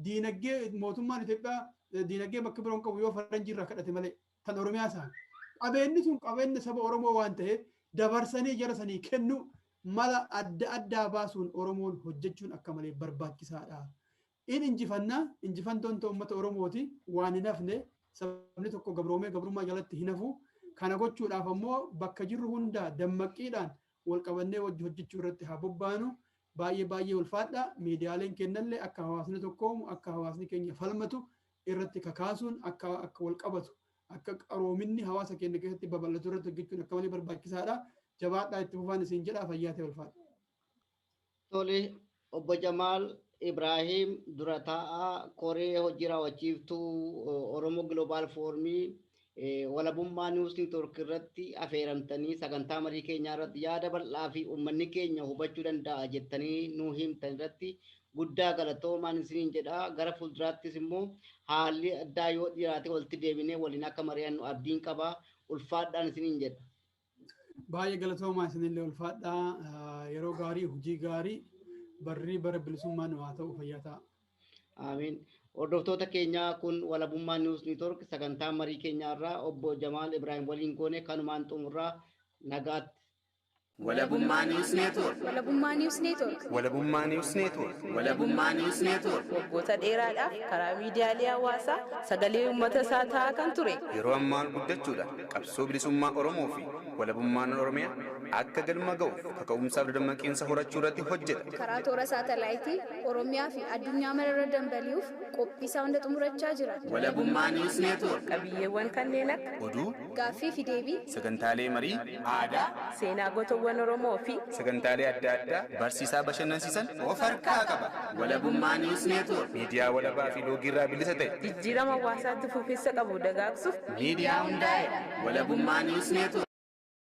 diinagdee mootummaan Itoophiyaa diinagdee bakka biroon qabu yoo faranjii irraa kadhate malee kan Oromiyaa saame. Qabeenyi sun qabeenya saba Oromoo waan ta'eef dabarsanii jara sanii kennu, mala adda addaa baasuun Oromoon hojjechuun akka malee barbaachisaadha. In injifannaa, injifantoon ta'u uummata Oromooti, waan hin hafne, sabni tokko gabroomee gabrummaa jalatti hin hafu. Kana gochuudhaaf ammoo bakka jirru hunda dammaqqiidhaan wal qabannee wajji hojjechuu irratti haa bobbaanu. Baay'ee baay'ee ulfaadha. Miidiyaaleen kennallee akka hawaasni tokkoomu, akka hawaasni keenya falmatu irratti kakaasuun, akka wal qabatu, akka qaroominni hawaasa keenya keessatti babal'atu irratti hojjechuun akka malee barbaachisaadha. Jabaadhaa, itti fufaan isin jedha, fayyaa ta'e, ulfaadha. Tole, obbo Jamaal Ibrahim, dura taa'aa koree hojii raawwachiiftuu Oromoo Global Forumii. Walabummaa News Network irratti affeeramtanii sagantaa marii keenyaa irratti yaada bal'aa fi uummanni keenya hubachuu danda'a jettanii nu himtan irratti guddaa galatoomaan isiniin jedha. Gara fuulduraattis immoo haalli addaa yoo dhiyaate walitti deebinee waliin akka mari'annu abdiin qaba. Ulfaadhaan isiniin jedha. Baay'ee galatoomaa, isinillee ulfaadhaa. Yeroo gaarii, hojii gaarii, barrii bara bilisummaa nu haa ta'u, fayyaa ta'a. Amiin. Hordoftoota keenyaa, kun Walabummaa News Network, sagantaa marii keenyaa irraa obbo Jamaal Ibrahim waliin goone kanumaan xumurraa, nagaatti. Walabummaa News Network. Walabummaa News Network. Walabummaa News Network. Walabummaa News Network. Waggoota dheeraadhaaf karaa miidiyaalee hawaasaa sagalee uummata isaa ta'aa kan ture. Yeroo ammaa guddachuudhaan qabsoo bilisummaa Oromoo fi walabummaan Oromiyaa akka galma ga'uuf kaka'umsaaf dadammaqiinsa horachuu irratti hojjeta. Karaa toora saatalaayitii Oromiyaa fi addunyaa mararra dambali'uuf qophii isaa hunda xumurachaa jira. Walabummaa News Network. Qabiyyeewwan kanneen akka oduu, gaaffii fi deebii, sagantaalee marii, aadaa, seenaa gootowwan Oromoo fi sagantaalee adda addaa barsiisaa bashannansiisan of harkaa qaba. Walabummaa News Network. Miidiyaa walabaa fi loogiirraa bilisa ta'e. Jijjiirama hawaasaatti fufiinsa qabu dagaagsuuf miidiyaa hundaa'edha. Walabummaa News Network.